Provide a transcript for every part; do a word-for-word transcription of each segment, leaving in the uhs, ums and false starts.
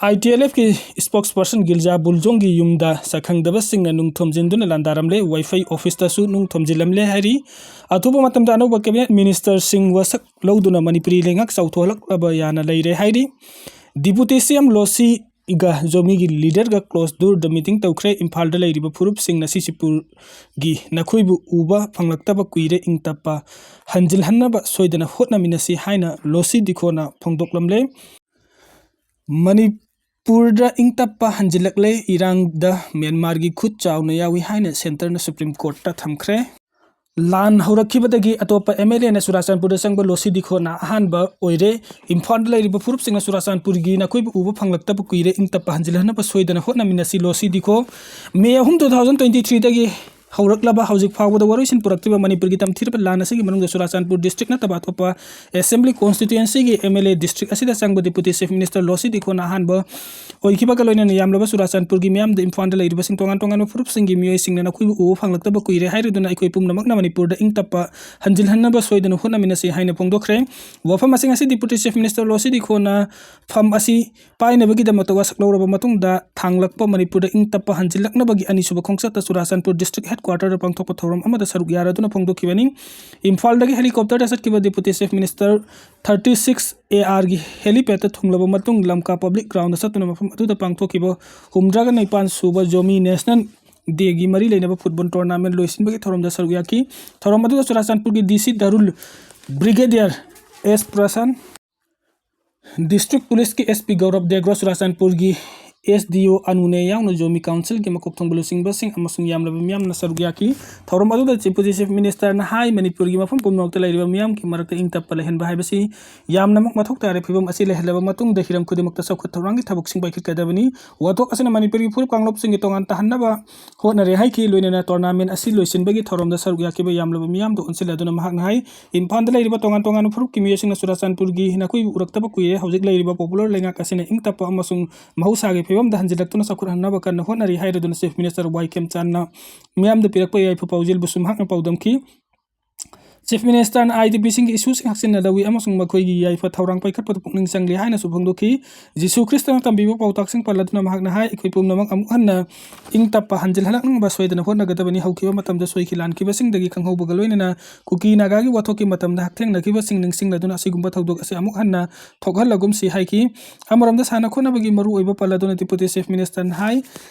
ITLFꯀꯤ spokesperson ꯒꯤꯜꯖꯥ ꯕꯨꯜꯖꯣꯡꯒꯤ ꯌꯨꯝꯗ ꯁꯛꯈꯪꯗꯕꯁꯤꯡꯅ ꯅꯨꯡ ꯊꯣꯝꯖꯤꯟꯗꯨꯅ ꯂꯥꯟꯗꯥꯔꯝꯂꯦ꯫ ꯋꯥꯏꯐꯩ officeꯇꯁꯨ ꯅꯨꯡ ꯊꯣꯝꯖꯤꯜꯂꯝꯂꯦ ꯍꯥꯏꯔꯤ꯫ ꯑꯊꯨꯕ ꯃꯇꯝꯗ ꯑꯅꯧꯕ cabinet ministerꯁꯤꯡ ꯋꯥꯁꯛ ꯂꯧꯗꯨꯅ ꯃꯅꯤꯄꯨꯔꯤ ꯂꯩꯉꯥꯛ ꯆꯥꯎꯊꯣꯛꯍꯜꯂꯛꯂꯕ ꯌꯥꯅ ꯂꯩꯔꯦ ꯍꯥꯏꯔꯤ꯫ Deputy CM ꯂꯣꯁꯤꯒ ꯖꯣꯃꯤꯒꯤ leaderꯒ closed doorꯗ meeting ꯇꯧꯈ꯭ꯔꯦ꯫ ꯏꯝꯐꯥꯜꯗ ꯂꯩꯔꯤꯕ ꯐꯨꯔꯨꯞꯁꯤꯡꯅ ꯁꯤꯁꯤꯄꯨꯔꯒꯤ ꯅꯈꯣꯏꯕꯨ ꯎꯕ ꯐꯪꯂꯛꯇꯕ ꯀꯨꯏꯔꯦ, ꯏꯪ ꯇꯞꯄ ꯍꯟꯖꯤꯜꯍꯟꯅꯕ ꯁꯣꯏꯗꯅ ꯍꯣꯠꯅꯃꯤꯟꯅꯁꯤ ꯍꯥꯏꯅ ꯂꯣꯁꯤ ꯗꯤꯈꯣꯅ ꯐꯣꯡꯗꯣꯛꯂꯝꯂꯦ꯫ ꯃꯅꯤꯄꯨꯔꯗ ꯏꯪ ꯇꯞꯄ ꯍꯟꯖꯤꯜꯂꯛꯂꯦ꯫ ꯏꯔꯥꯡꯗ ꯃ꯭ꯌꯥꯟꯃꯥꯔꯒꯤ ꯈꯨꯠ ꯆꯥꯎꯅ ꯌꯥꯎꯏ ꯍꯥꯏꯅ centreꯅ Supreme Courtꯇ ꯊꯝꯈ꯭ꯔꯦ꯫ ꯂꯥꯟ ꯍꯧꯔꯛꯈꯤꯕꯗꯒꯤ ꯑꯇꯣꯞꯄ MLAꯅ ꯆꯨꯔꯥꯆꯥꯟꯄꯨꯔꯗ ꯆꯪꯕ ꯂꯣꯁꯤ ꯗꯤꯈꯣꯅ ꯑꯍꯥꯟꯕ ꯑꯣꯏꯔꯦ꯫ ꯏꯝꯐꯥꯜꯗ ꯂꯩꯔꯤꯕ ꯐꯨꯔꯨꯞꯁꯤꯡꯅ ꯆꯨꯔꯥꯆꯥꯟꯄꯨꯔꯒꯤ ꯅꯈꯣꯏꯕꯨ ꯎꯕ ꯐꯪꯂꯛꯇꯕ ꯀꯨꯏꯔꯦ, ꯏꯪ ꯇꯞꯄ ꯍꯟꯖꯤꯜꯍꯟꯅꯕ ꯁꯣꯏꯗꯅ ꯍꯣꯠꯅꯃꯤꯟꯅꯁꯤ, ꯂꯣꯁꯤ ꯗꯤꯈꯣ꯫ May ꯑꯍꯨꯝ, two thousand twenty threeꯗꯒꯤ ꯍꯧꯔꯛꯂꯕ ꯍꯧꯖꯤꯛ ꯐꯥꯎꯕꯗ ꯋꯥꯔꯣꯏꯁꯤꯟ ꯄꯨꯔꯛꯇ꯭ꯔꯤꯕ ꯃꯅꯤꯄꯨꯔꯒꯤ ꯇꯝꯊꯤꯔꯕ ꯂꯥꯟ ꯑꯁꯤꯒꯤ ꯃꯅꯨꯡꯗ ꯆꯨꯔꯥꯆꯥꯟꯄꯨꯔ district ꯅꯠꯇꯕ ꯑꯇꯣꯞꯄ assembly constituencyꯒꯤ MLA district ꯑꯁꯤꯗ ꯆꯪꯕ Deputy Chief Minister ꯂꯣꯁꯤ ꯗꯤꯈꯣꯅ ꯑꯍꯥꯟꯕ ꯑꯣꯏꯈꯤꯕꯒ ꯂꯣꯏꯅꯅ ꯌꯥꯝꯂꯕ ꯆꯨꯔꯥꯆꯥꯟꯄꯨꯔꯒꯤ ꯃꯤꯌꯥꯝꯗ ꯏꯝꯐꯥꯜꯗ ꯂꯩꯔꯤꯕꯁꯤꯡ ꯇꯣꯉꯥꯟ ꯇꯣꯉꯥꯟꯕ ꯐꯨꯔꯨꯞꯁꯤꯡꯒꯤ ꯃꯤꯑꯣꯏꯁꯤꯡꯅ ꯅꯈꯣꯏꯕꯨ ꯎꯕ ꯐꯪꯂꯛꯇꯕ ꯀꯨꯏꯔꯦ ꯍꯥꯏꯔꯗꯨꯅ ꯑꯩꯈꯣꯏ ꯄꯨꯝꯅꯃꯛꯅ ꯃꯅꯤꯄꯨꯔꯗ ꯏꯪ ꯇꯞꯄ ꯍꯟꯖꯤꯜꯍꯟꯅꯕ ꯁꯣꯏꯗꯅ ꯍꯣꯠꯅꯃꯤꯟꯅꯁꯤ ꯍꯥꯏꯅ ꯐꯣꯡꯗꯣꯛꯈ꯭ꯔꯦ꯫ ꯋꯥꯐꯝ ꯑꯁꯤꯡ ꯑꯁꯤ Deputy Chief Minister ꯂꯣꯁꯤ ꯗꯤꯈꯣꯅ ꯐꯝ ꯑꯁꯤ ꯄꯥꯏꯅꯕꯒꯤꯗꯃꯛꯇ ꯋꯥꯁꯛ ꯂꯧꯔꯕ ꯃꯇꯨꯡꯗ ꯊꯥꯡꯂꯛꯄ ꯃꯅꯤꯄꯨꯔꯗ ꯏꯪ ꯇꯞꯄ ꯍꯟꯖꯤꯜꯂꯛꯅꯕꯒꯤ ꯑꯅꯤꯁꯨꯕ ꯈꯣꯡꯆꯠꯇ ꯆꯨꯔꯥꯆꯥꯟꯄꯨꯔ district headquarterꯗ ꯄꯥꯡꯊꯣꯛꯄ ꯊꯧꯔꯝ ꯑꯃꯗ ꯁꯔꯨꯛ ꯌꯥꯔꯗꯨꯅ ꯐꯣꯡꯗꯣꯛꯈꯤꯕꯅꯤ꯫ ꯏꯝꯐꯥꯜꯗꯒꯤ helicopterꯗ ꯆꯠꯈꯤꯕ Deputy Chief Minister thirty six ARꯒꯤ helipad ꯊꯨꯡꯂꯕ ꯃꯇꯨꯡ ꯂꯝꯀꯥ public groundꯗ ꯆꯠꯇꯨꯅ ꯃꯐꯝ ꯑꯗꯨꯗ ꯄꯥꯡꯊꯣꯛꯈꯤꯕ ꯍꯨꯝꯗ꯭ꯔꯥꯒ ꯅꯤꯄꯥꯟ ꯁꯨꯕ ꯖꯣꯃꯤ National Dayꯒꯤ ꯃꯔꯤ ꯂꯩꯅꯕ football tournamentꯂꯣꯏꯁꯤꯟꯕꯒꯤ ꯊꯧꯔꯝꯗ ꯁꯔꯨꯛ ꯌꯥꯈꯤ꯫ ꯊꯧꯔꯝ ꯑꯗꯨꯗ ꯆꯨꯔꯥꯆꯥꯟꯄꯨꯔꯒꯤ DC ꯗꯥꯔꯨꯜ Brigadier S ꯄ꯭ꯔꯁꯥꯟ, District Policeꯀꯤ SP ꯒꯧꯔꯕ ꯗꯦꯒ꯭ꯔꯣ, ꯆꯨꯔꯥꯆꯥꯟꯄꯨꯔꯒꯤ SDO ꯑꯅꯨꯅꯦ ꯌꯥꯎꯅ ꯖꯣꯃꯤ councilꯒꯤ ꯃꯀꯣꯛ ꯊꯣꯡꯕ ꯂꯨꯆꯤꯡꯕꯁꯤꯡ ꯑꯃꯁꯨꯡ ꯌꯥꯝꯂꯕ ꯃꯤꯌꯥꯝꯅ ꯁꯔꯨꯛ ꯌꯥꯈꯤ꯫ ꯊꯧꯔꯝ ꯑꯗꯨꯗ Deputy Chief Ministerꯅ ꯍꯥꯏ, ꯃꯅꯤꯄꯨꯔꯒꯤ ꯃꯐꯝ ꯄꯨꯝꯅꯃꯛꯇ ꯂꯩꯔꯤꯕ ꯃꯤꯌꯥꯝꯒꯤ ꯃꯔꯛꯇ ꯏꯪ ꯇꯞꯄ ꯂꯩꯍꯟꯕ ꯍꯥꯏꯕꯁꯤ ꯌꯥꯝꯅꯃꯛ ꯃꯊꯧ ꯇꯥꯔꯦ꯫ ꯐꯤꯕꯝ ꯑꯁꯤ ꯂꯩꯍꯜꯂꯕ ꯃꯇꯨꯡꯗ ꯍꯤꯔꯝ ꯈꯨꯗꯤꯡꯃꯛꯇ ꯆꯥꯎꯈꯠ ꯊꯧꯔꯥꯡꯒꯤ ꯊꯕꯛꯁꯤꯡ ꯄꯥꯏꯈꯠꯀꯗꯕꯅꯤ꯫ ꯋꯥꯊꯣꯛ ꯑꯁꯤꯅ ꯃꯅꯤꯄꯨꯔꯒꯤ ꯐꯨꯔꯨꯞ ꯀꯥꯡꯂꯨꯞꯁꯤꯡꯒꯤ ꯇꯣꯉꯥꯟ ꯇꯥꯍꯟꯅꯕ ꯍꯣꯠꯅꯔꯦ ꯍꯥꯏꯈꯤ꯫ ꯂꯣꯏꯅꯅ tournament ꯑꯁꯤ ꯂꯣꯏꯁꯤꯟꯕꯒꯤ ꯊꯧꯔꯝꯗ ꯁꯔꯨꯛ ꯌꯥꯈꯤꯕ ꯌꯥꯝꯂꯕ ꯃꯤꯌꯥꯝꯗ ꯑꯣꯟꯁꯤꯜꯂꯗꯨꯅ ꯃꯍꯥꯛꯅ ꯍꯥꯏ, ꯏꯝꯐꯥꯜꯗ ꯂꯩꯔꯤꯕ ꯇꯣꯉꯥꯟ ꯇꯣꯉꯥꯟꯕ ꯐꯨꯔꯨꯞꯀꯤ ꯃꯤꯑꯣꯏꯁꯤꯡꯅ ꯆꯨꯔꯥꯆꯥꯟꯄꯨꯔꯒꯤ ꯅꯈꯣꯏꯕꯨ ꯎꯔꯛꯇꯕ ꯀꯨꯏꯔꯦ꯫ ꯍꯧꯖꯤꯛ ꯂꯩꯔꯤꯕ popular ꯂꯩꯉꯥꯛ ꯑꯁꯤꯅ ꯏꯪ ꯇꯞꯄ ꯑꯃꯁꯨꯡ ꯃꯍꯧꯁꯥꯒꯤ ꯐꯤꯕꯝꯗ ꯍꯟꯖꯤꯜꯂꯛꯇꯨꯅ ꯆꯥꯎꯈꯠꯍꯟꯅꯕ ꯀꯟꯅ ꯍꯣꯠꯅꯔꯤ ꯍꯥꯏꯔꯗꯨꯅ Chief Minister ꯋꯥꯏ ꯈꯦꯝꯆꯥꯟꯅ ꯃꯤꯌꯥꯝꯗ ꯄꯤꯔꯛꯄ ꯌꯥꯏꯐ ꯄꯥꯎꯖꯦꯜꯕꯨꯁꯨ ꯃꯍꯥꯛꯅ ꯄꯥꯎꯗꯝꯈꯤ꯫ Chief Minister ꯅ I D P ꯁꯤꯡꯒꯤ issue ꯁꯤꯡ ꯍꯛꯆꯤꯟꯅ ꯂꯧꯏ ꯑꯃꯁꯨꯡ ꯃꯈꯣꯏꯒꯤ ꯌꯥꯏꯐ ꯊꯧꯔꯥꯡ ꯄꯥꯏꯈꯠꯄꯗ ꯄꯨꯛꯅꯤꯡ ꯆꯪꯂꯤ ꯍꯥꯏꯅꯁꯨ ꯐꯣꯡꯗꯣꯛꯈꯤ꯫ ꯖꯤꯁꯨ ꯈ꯭ꯔꯤꯁꯇꯅ ꯇꯝꯕꯤꯕ ꯄꯥꯎꯇꯥꯛꯁꯤꯡ ꯄꯜꯂꯗꯨꯅ ꯃꯍꯥꯛꯅ ꯍꯥꯏ, ꯑꯩꯈꯣꯏ ꯄꯨꯝꯅꯃꯛ ꯑꯃꯨꯛ ꯍꯟꯅ ꯏꯪ ꯇꯞꯄ ꯍꯟꯖꯤꯜꯍꯜꯂꯛꯅꯕ ꯁꯣꯏꯗꯅ ꯍꯣꯠꯅꯒꯗꯕꯅꯤ꯫ ꯍꯧꯈꯤꯕ ꯃꯇꯝꯗ ꯁꯣꯏꯈꯤ ꯂꯥꯟꯈꯤꯕꯁꯤꯡꯗꯒꯤ ꯈꯪꯍꯧꯕꯒ ꯂꯣꯏꯅꯅ ꯀꯨꯀꯤ ꯅꯥꯒꯥꯒꯤ ꯋꯥꯊꯣꯛꯀꯤ ꯃꯇꯝꯗ ꯍꯛꯊꯦꯡꯅꯈꯤꯕꯁꯤꯡ ꯅꯤꯡꯁꯤꯡꯂꯗꯨꯅ ꯑꯁꯤꯒꯨꯝꯕ ꯊꯧꯗꯣꯛ ꯑꯁꯤ ꯑꯃꯨꯛ ꯍꯟꯅ ꯊꯣꯛꯍꯜꯂꯒꯨꯝꯁꯤ ꯍꯥꯏꯈꯤ꯫ ꯑꯃꯔꯣꯝꯗ ꯁꯥꯟꯅ ꯈꯣꯠꯅꯕꯒꯤ ꯃꯔꯨꯑꯣꯏꯕ ꯄꯜꯂꯗꯨꯅ Deputy Chief Minister ꯅ ꯍꯥꯏ,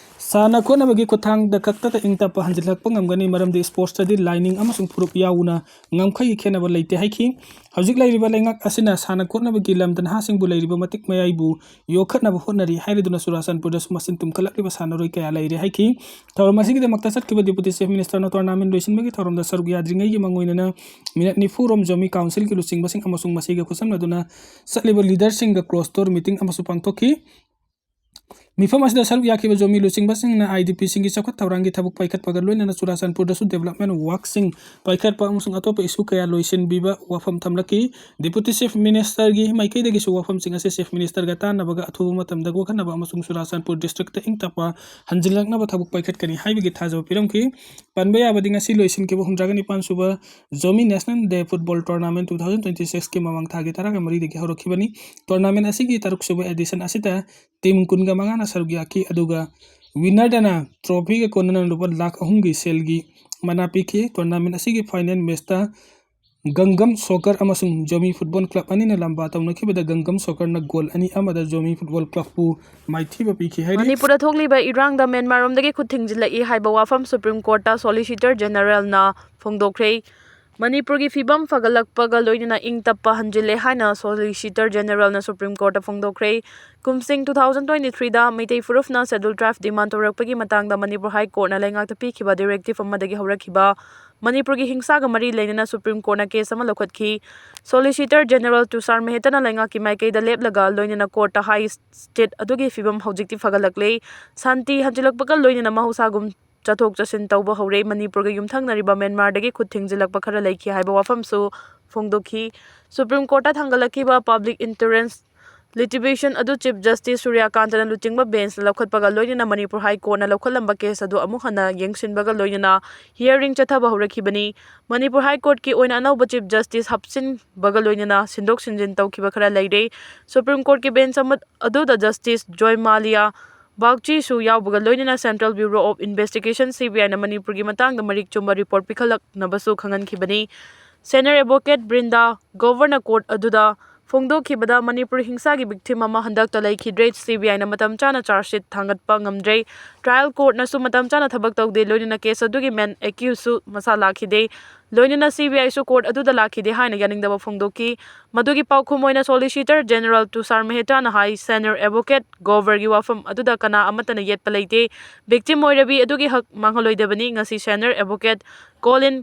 ꯁꯥꯟꯅ ꯈꯣꯠꯅꯕꯒꯤ ꯈꯨꯠꯊꯥꯡꯗ ꯈꯛꯇꯗ ꯏꯪ ꯇꯞꯄ ꯍꯟꯖꯤꯜꯂꯛꯄ ꯉꯝꯒꯅꯤ, ꯃꯔꯝꯗꯤ sports ꯇꯗꯤ ꯂꯥꯏꯅꯤꯡ ꯑꯃꯁꯨꯡ ꯐꯨꯔꯨꯞ ꯌꯥꯎꯅ ꯉꯝꯈꯩꯒꯤ ꯈꯦꯠꯅꯕ ꯂꯩꯇꯦ ꯍꯥꯏꯈꯤ꯫ ꯍꯧꯖꯤꯛ ꯂꯩꯔꯤꯕ ꯂꯩꯉꯥꯛ ꯑꯁꯤꯅ ꯁꯥꯟꯅ ꯈꯣꯠꯅꯕꯒꯤ ꯂꯝꯗ ꯅꯍꯥꯁꯤꯡꯕꯨ ꯂꯩꯔꯤꯕ ꯃꯇꯤꯛ ꯃꯌꯥꯏꯕꯨ ꯌꯣꯛꯈꯠꯅꯕ ꯍꯣꯠꯅꯔꯤ ꯍꯥꯏꯔꯗꯨꯅ ꯆꯨꯔꯥꯆꯥꯟꯄꯨꯔꯗꯁꯨ ꯃꯁꯤꯡ ꯇꯨꯝꯈꯠꯂꯛꯂꯤꯕ ꯁꯥꯟꯅꯔꯣꯏ ꯀꯌꯥ ꯂꯩꯔꯦ ꯍꯥꯏꯈꯤ꯫ ꯊꯧꯔꯝ ꯑꯁꯤꯒꯤꯗꯃꯛꯇ ꯆꯠꯈꯤꯕ Deputy Chief Minister ꯅ tournament ꯂꯣꯏꯁꯤꯟꯕꯒꯤ ꯊꯧꯔꯝꯗ ꯁꯔꯨꯛ ꯌꯥꯗ꯭ꯔꯤꯉꯩꯒꯤ ꯃꯥꯡꯑꯣꯏꯅꯅ minute ꯅꯤꯐꯨ ꯔꯣꯝ ꯖꯣꯃꯤ council ꯒꯤ ꯂꯨꯆꯤꯡꯕꯁꯤꯡ ꯑꯃꯁꯨꯡ ꯃꯁꯤꯒ ꯈꯨꯠꯁꯝꯅꯗꯨꯅ ꯆꯠꯂꯤꯕ leader ꯁꯤꯡꯒ closed door meeting ꯑꯃꯁꯨ ꯄꯥꯡꯊꯣꯛꯈꯤ꯫ ꯃꯤꯐꯝ ꯑꯁꯤꯗ ꯁꯔꯨꯛ ꯌꯥꯈꯤꯕ ꯖꯣꯃꯤ ꯂꯨꯆꯤꯡꯕꯁꯤꯡꯅ I D P ꯁꯤꯡꯒꯤ ꯆꯥꯎꯈꯠ ꯊꯧꯔꯥꯡꯒꯤ ꯊꯕꯛ ꯄꯥꯏꯈꯠꯄꯒ ꯂꯣꯏꯅꯅ ꯆꯨꯔꯥꯆꯥꯟꯄꯨꯔꯗꯁꯨ development work ꯁꯤꯡ ꯄꯥꯏꯈꯠꯄ ꯑꯃꯁꯨꯡ ꯑꯇꯣꯞꯄ issue ꯀꯌꯥ ꯂꯣꯏꯁꯤꯟꯕꯤꯕ ꯋꯥꯐꯝ ꯊꯝꯂꯛꯈꯤ꯫ Deputy Chief Minister ꯒꯤ ꯃꯥꯏꯀꯩꯗꯒꯤꯁꯨ ꯋꯥꯐꯝꯁꯤꯡ ꯑꯁꯤ Chief Minister ꯒ ꯇꯥꯟꯅꯕꯒ ꯑꯊꯨꯕ ꯃꯇꯝꯗ ꯀꯣꯛꯍꯟꯅꯕ ꯑꯃꯁꯨꯡ ꯆꯨꯔꯥꯆꯥꯟꯄꯨꯔ district ꯇ ꯏꯪ ꯇꯞꯄ ꯍꯟꯖꯤꯜꯂꯛꯅꯕ ꯊꯕꯛ ꯄꯥꯏꯈꯠꯀꯅꯤ ꯍꯥꯏꯕꯒꯤ ꯊꯥꯖꯕ ꯄꯤꯔꯝꯈꯤ꯫ ꯄꯟꯕ ꯌꯥꯕꯗꯤ ꯉꯁꯤ ꯂꯣꯏꯁꯤꯟꯈꯤꯕ ꯍꯨꯝꯗ꯭ꯔꯥꯒ ꯅꯤꯄꯥꯟ ꯁꯨꯕ Zomi National Day Football Tournament two thousand twenty six ꯀꯤ ꯃꯃꯥꯡ ꯊꯥꯒꯤ ꯇꯔꯥꯒ ꯃꯔꯤꯗꯒꯤ ꯍꯧꯔꯛꯈꯤꯕꯅꯤ꯫ Tournament ꯑꯁꯤꯒꯤ ꯇꯔꯨꯛ ꯁꯨꯕ edition ꯑꯁꯤꯗ team ꯀꯨꯟꯒ ꯃꯉꯥꯅ ꯁꯔꯨꯛ ꯌꯥꯈꯤ, ꯑꯗꯨꯒ winner ꯗꯅ trophy ꯒ ꯀꯣꯟꯅꯅ ꯂꯨꯄꯥ ꯂꯥꯈ ꯑꯍꯨꯝꯒꯤ ꯁꯦꯜꯒꯤ ꯃꯅꯥ ꯄꯤꯈꯤ꯫ Tournament ꯑꯁꯤꯒꯤ final match ꯇ ꯒꯪꯒꯝ Soccer ꯑꯃꯁꯨꯡ ꯖꯣꯃꯤ Football Club ꯑꯅꯤꯅ ꯂꯝꯕꯥ ꯇꯧꯅꯈꯤꯕꯗ ꯒꯪꯒꯝ Soccer ꯅ goal ꯑꯅꯤ ꯑꯃꯗ ꯖꯣꯃꯤ Football Club ꯄꯨ ꯃꯥꯏꯊꯤꯕ ꯄꯤꯈꯤ ꯍꯥꯏꯔꯤ꯫ ꯃꯅꯤꯄꯨꯔꯗ ꯊꯣꯛꯂꯤꯕ ꯏꯔꯥꯡꯗ ꯃ꯭ꯌꯥꯟꯃꯥꯔ ꯔꯣꯝꯗꯒꯤ ꯈꯨꯠ ꯊꯤꯡꯖꯤꯜꯂꯛꯏ ꯍꯥꯏꯕ ꯋꯥꯐꯝ Supreme Court ꯇ Solicitor General ꯅ ꯐꯣꯡꯗꯣꯛꯈ꯭ꯔꯦ꯫ ꯃꯅꯤꯄꯨꯔꯒꯤ ꯐꯤꯕꯝ ꯐꯒꯠꯂꯛꯄꯒ ꯂꯣꯏꯅꯅ ꯏꯪ ꯇꯞꯄ ꯍꯟꯖꯤꯜꯂꯦ ꯍꯥꯏꯅ Solicitor General ꯅ Supreme Court ꯇ ꯐꯣꯡꯗꯣꯛꯈ꯭ꯔꯦ꯫ ꯀꯨꯝꯁꯤꯡ two thousand twenty three ꯗ ꯃꯩꯇꯩ ꯐꯨꯔꯨꯞꯅ Scheduled Tribe demand ꯇꯧꯔꯛꯄꯒꯤ ꯃꯇꯥꯡꯗ ꯃꯅꯤꯄꯨꯔ High Court ꯅ ꯂꯩꯉꯥꯛꯇ ꯄꯤꯈꯤꯕ directive ꯑꯃꯗꯒꯤ ꯍꯧꯔꯛꯈꯤꯕ ꯃꯅꯤꯄꯨꯔꯒꯤ ꯍꯤꯡꯁꯥꯒ ꯃꯔꯤ ꯂꯩꯅꯅ Supreme Court ꯅ case ꯑꯃ ꯂꯧꯈꯠꯈꯤ꯫ Solicitor General ꯇꯨꯁꯥꯔ ꯃꯦꯍꯇꯥꯅ ꯂꯩꯉꯥꯛꯀꯤ ꯃꯥꯏꯀꯩꯗ ꯂꯦꯞꯂꯒ ꯂꯣꯏꯅꯅ court ꯇ ꯍꯥꯏ, state ꯑꯗꯨꯒꯤ ꯐꯤꯕꯝ ꯍꯧꯖꯤꯛꯇꯤ ꯐꯒꯠꯂꯛꯂꯦ, ꯁꯥꯟꯇꯤ ꯍꯟꯖꯤꯜꯂꯛꯄꯒ ꯂꯣꯏꯅꯅ ꯃꯍꯧꯁꯥꯒꯨꯝ ꯆꯠꯊꯣꯛ ꯆꯠꯁꯤꯟ ꯇꯧꯕ ꯍꯧꯔꯦ, ꯃꯅꯤꯄꯨꯔꯒ ꯌꯨꯝꯊꯪꯅꯔꯤꯕ ꯃ꯭ꯌꯥꯟꯃꯥꯔꯗꯒꯤ ꯈꯨꯠ ꯊꯤꯡꯖꯤꯜꯂꯛꯄ ꯈꯔ ꯂꯩꯈꯤ ꯍꯥꯏꯕ ꯋꯥꯐꯝꯁꯨ ꯐꯣꯡꯗꯣꯛꯈꯤ꯫ Supreme Court ꯇ ꯊꯥꯡꯒꯠꯂꯛꯈꯤꯕ Public Interest litigation ꯑꯗꯨ Chief Justice ꯁꯨꯔ꯭ꯌꯀꯥꯟꯇꯅ ꯂꯨꯆꯤꯡꯕ benchꯅ ꯂꯧꯈꯠꯄꯒ ꯂꯣꯏꯅꯅ ꯃꯅꯤꯄꯨꯔ High Courtꯅ ꯂꯧꯈꯠꯂꯝꯕ case ꯑꯗꯨ ꯑꯃꯨꯛ ꯍꯟꯅ ꯌꯦꯡꯁꯤꯟꯕꯒ ꯂꯣꯏꯅꯅ hearing ꯆꯠꯊꯕ ꯍꯧꯔꯛꯈꯤꯕꯅꯤ꯫ ꯃꯅꯤꯄꯨꯔ High Courtꯀꯤ ꯑꯣꯏꯅ ꯑꯅꯧꯕ Chief Justice ꯍꯥꯞꯆꯤꯟꯕꯒ ꯂꯣꯏꯅꯅ ꯁꯤꯟꯗꯣꯛ ꯁꯤꯟꯖꯤꯟ ꯇꯧꯈꯤꯕ ꯈꯔ ꯂꯩꯔꯦ꯫ Supreme Courtꯀꯤ bench ꯑꯃ ꯑꯗꯨꯗ Justice ꯖꯣꯏꯃꯥꯂꯤꯌꯥ ꯕꯥꯒꯆꯤꯁꯨ ꯌꯥꯎꯕꯒ ꯂꯣꯏꯅꯅ Central Bureau of Investigation, CBIꯅ ꯃꯅꯤꯄꯨꯔꯒꯤ ꯃꯇꯥꯡꯗ ꯃꯔꯤꯛ ꯆꯨꯝꯕ report ꯄꯤꯈꯠꯂꯛꯅꯕꯁꯨ ꯈꯪꯍꯟꯈꯤꯕꯅꯤ꯫ Senior advocate ꯕ꯭ꯔꯤꯟꯗꯥ ꯒ꯭ꯔꯣꯚꯔꯅ court ꯑꯗꯨꯗ ꯐꯣꯡꯗꯣꯛꯈꯤꯕꯗ, ꯃꯅꯤꯄꯨꯔ ꯍꯤꯡꯁꯥꯒꯤ victim ꯑꯃ ꯍꯟꯗꯛꯇ ꯂꯩꯈꯤꯗ꯭ꯔꯦ, CBIꯅ ꯃꯇꯝ ꯆꯥꯅ charge sheet ꯊꯥꯡꯒꯠꯄ ꯉꯝꯗ꯭ꯔꯦ, trial courtꯅꯁꯨ ꯃꯇꯝ ꯆꯥꯅ ꯊꯕꯛ ꯇꯧꯗꯦ, ꯂꯣꯏꯅꯅ case ꯑꯗꯨꯒꯤ main accusedꯁꯨ ꯃꯁꯥ ꯂꯥꯛꯈꯤꯗꯦ, ꯂꯣꯏꯅꯅ CBIꯁꯨ court ꯑꯗꯨꯗ ꯂꯥꯛꯈꯤꯗꯦ ꯍꯥꯏꯅ ꯌꯥꯅꯤꯡꯗꯕ ꯐꯣꯡꯗꯣꯛꯈꯤ꯫ ꯃꯗꯨꯒꯤ ꯄꯥꯎꯈꯨꯝ ꯑꯣꯏꯅ Solicitor General ꯇꯨꯁꯥꯔ ꯃꯦꯍꯇꯥꯅ ꯍꯥꯏ, Senior advocate ꯒ꯭ꯔꯣꯚꯔꯒꯤ ꯋꯥꯐꯝ ꯑꯗꯨꯗ ꯀꯅꯥ ꯑꯃꯠꯇꯅ ꯌꯦꯠꯄ ꯂꯩꯇꯦ꯫ Victim ꯑꯣꯏꯔꯕꯤ ꯑꯗꯨꯒꯤ ꯍꯛ ꯃꯥꯡꯍꯜꯂꯣꯏꯗꯕꯅꯤ꯫ ꯉꯁꯤ Senior advocate ꯀꯣꯂꯤꯟ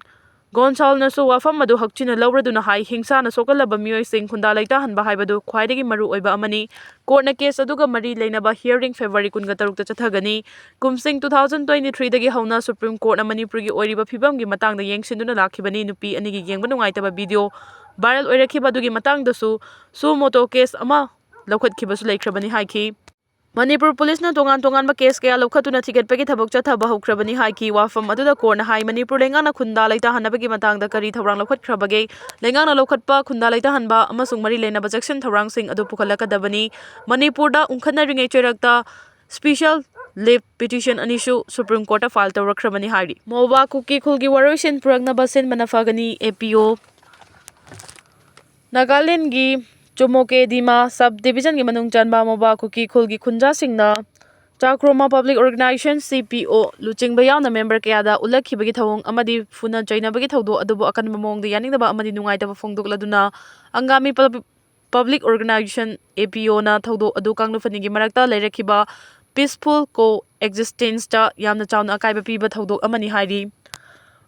ꯒꯣꯟꯁꯥꯜꯅꯁꯨ ꯋꯥꯐꯝ ꯑꯗꯨ ꯍꯛꯆꯤꯟꯅ ꯂꯧꯔꯗꯨꯅ ꯍꯥꯏ, ꯍꯤꯡꯁꯥꯅ ꯁꯣꯛꯍꯜꯂꯕ ꯃꯤꯑꯣꯏꯁꯤꯡ ꯈꯨꯟꯗꯥ ꯂꯩꯇꯥꯍꯟꯕ ꯍꯥꯏꯕꯗꯨ ꯈ꯭ꯋꯥꯏꯗꯒꯤ ꯃꯔꯨ ꯑꯣꯏꯕ ꯑꯃꯅꯤ꯫ Courtꯅ case ꯑꯗꯨꯒ ꯃꯔꯤ ꯂꯩꯅꯕ hearing February ꯀꯨꯟꯒ ꯇꯔꯨꯛꯇ ꯆꯠꯊꯒꯅꯤ꯫ ꯀꯨꯝꯁꯤꯡ two thousand twenty threeꯗꯒꯤ ꯍꯧꯅ Supreme Courtꯅ ꯃꯅꯤꯄꯨꯔꯒꯤ ꯑꯣꯏꯔꯤꯕ ꯐꯤꯕꯝꯒꯤ ꯃꯇꯥꯡꯗ ꯌꯦꯡꯁꯤꯟꯗꯨꯅ ꯂꯥꯛꯈꯤꯕꯅꯤ꯫ ꯅꯨꯄꯤ ꯑꯅꯤꯒꯤ ꯌꯦꯡꯕ ꯅꯨꯡꯉꯥꯏꯇꯕ video viral ꯑꯣꯏꯔꯛꯈꯤꯕ ꯑꯗꯨꯒꯤ ꯃꯇꯥꯡꯗꯁꯨ suo motu case ꯑꯃ ꯂꯧꯈꯠꯈꯤꯕꯁꯨ ꯂꯩꯈ꯭ꯔꯕꯅꯤ ꯍꯥꯏꯈꯤ꯫ ꯃꯅꯤꯄꯨꯔ ꯄꯨꯂꯤꯁꯅ ꯇꯣꯉꯥꯟ ꯇꯣꯉꯥꯟꯕ case ꯀꯌꯥ ꯂꯧꯈꯠꯇꯨꯅ ꯊꯤꯒꯠꯄꯒꯤ ꯊꯕꯛ ꯆꯠꯊꯕ ꯍꯧꯈ꯭ꯔꯕꯅꯤ ꯍꯥꯏꯈꯤ꯫ ꯋꯥꯐꯝ ꯑꯗꯨꯗ courtꯅ ꯍꯥꯏ, ꯃꯅꯤꯄꯨꯔ ꯂꯩꯉꯥꯛꯅ ꯈꯨꯟꯗꯥ ꯂꯩꯇꯥꯍꯟꯅꯕꯒꯤ ꯃꯇꯥꯡꯗ ꯀꯔꯤ ꯊꯧꯔꯥꯡ ꯂꯧꯈꯠꯈ꯭ꯔꯕꯒꯦ? ꯂꯩꯉꯥꯛꯅ ꯂꯧꯈꯠꯄ ꯈꯨꯟꯗꯥ ꯂꯩꯇꯥꯍꯟꯕ ꯑꯃꯁꯨꯡ ꯃꯔꯤ ꯂꯩꯅꯕ ꯆꯦꯛꯁꯤꯟ ꯊꯧꯔꯥꯡꯁꯤꯡ ꯑꯗꯨ ꯄꯨꯈꯠꯂꯛꯀꯗꯕꯅꯤ꯫ ꯃꯅꯤꯄꯨꯔꯗ ꯎꯪꯈꯠꯅꯔꯤꯉꯩ ꯆꯩꯔꯛꯇ special leave petition ꯑꯅꯤꯁꯨ Supreme Courtꯇ file ꯇꯧꯔꯛꯈ꯭ꯔꯕꯅꯤ ꯍꯥꯏꯔꯤ꯫ ꯃꯣꯕꯥ ꯀꯨꯀꯤ ꯈꯨꯜꯒꯤ ꯋꯥꯔꯣꯏꯁꯤꯟ ꯄꯨꯔꯛꯅꯕ ꯁꯤꯟꯕꯅ ꯐꯒꯅꯤ, APO꯫ ꯅꯥꯒꯥꯂꯦꯟꯒꯤ ꯆꯨꯃꯣꯀꯦ ꯗꯤꯃꯥ sub divisionꯒꯤ ꯃꯅꯨꯡ ꯆꯟꯕ ꯃꯣꯕꯥ ꯀꯨꯀꯤ ꯈꯨꯜꯒꯤ ꯈꯨꯟꯖꯥꯁꯤꯡꯅ ꯆꯥꯀ꯭ꯔꯣꯃꯥ Public Organization, CPO, ꯂꯨꯆꯤꯡꯕ ꯌꯥꯎꯅ member ꯀꯌꯥꯗ ꯎꯠꯂꯛꯈꯤꯕꯒꯤ ꯊꯧꯑꯣꯡ ꯑꯃꯗꯤ ꯐꯨꯅ ꯆꯩꯅꯕꯒꯤ ꯊꯧꯗꯣꯛ ꯑꯗꯨꯕꯨ ꯑꯀꯟꯕ ꯃꯑꯣꯡꯗ ꯌꯥꯅꯤꯡꯗꯕ ꯑꯃꯗꯤ ꯅꯨꯡꯉꯥꯏꯇꯕ ꯐꯣꯡꯗꯣꯛꯂꯗꯨꯅ ꯑꯪꯒꯥꯃꯤ Pub-, Public Organization, APOꯅ ꯊꯧꯗꯣꯛ ꯑꯗꯨ ꯀꯥꯡꯂꯨꯞ ꯑꯅꯤꯒꯤ ꯃꯔꯛꯇ ꯂꯩꯔꯛꯈꯤꯕ peaceful co-existenceꯇ ꯌꯥꯝꯅ ꯆꯥꯎꯅ ꯑꯀꯥꯏꯕ ꯄꯤꯕ ꯊꯧꯗꯣꯛ ꯑꯃꯅꯤ ꯍꯥꯏꯔꯤ꯫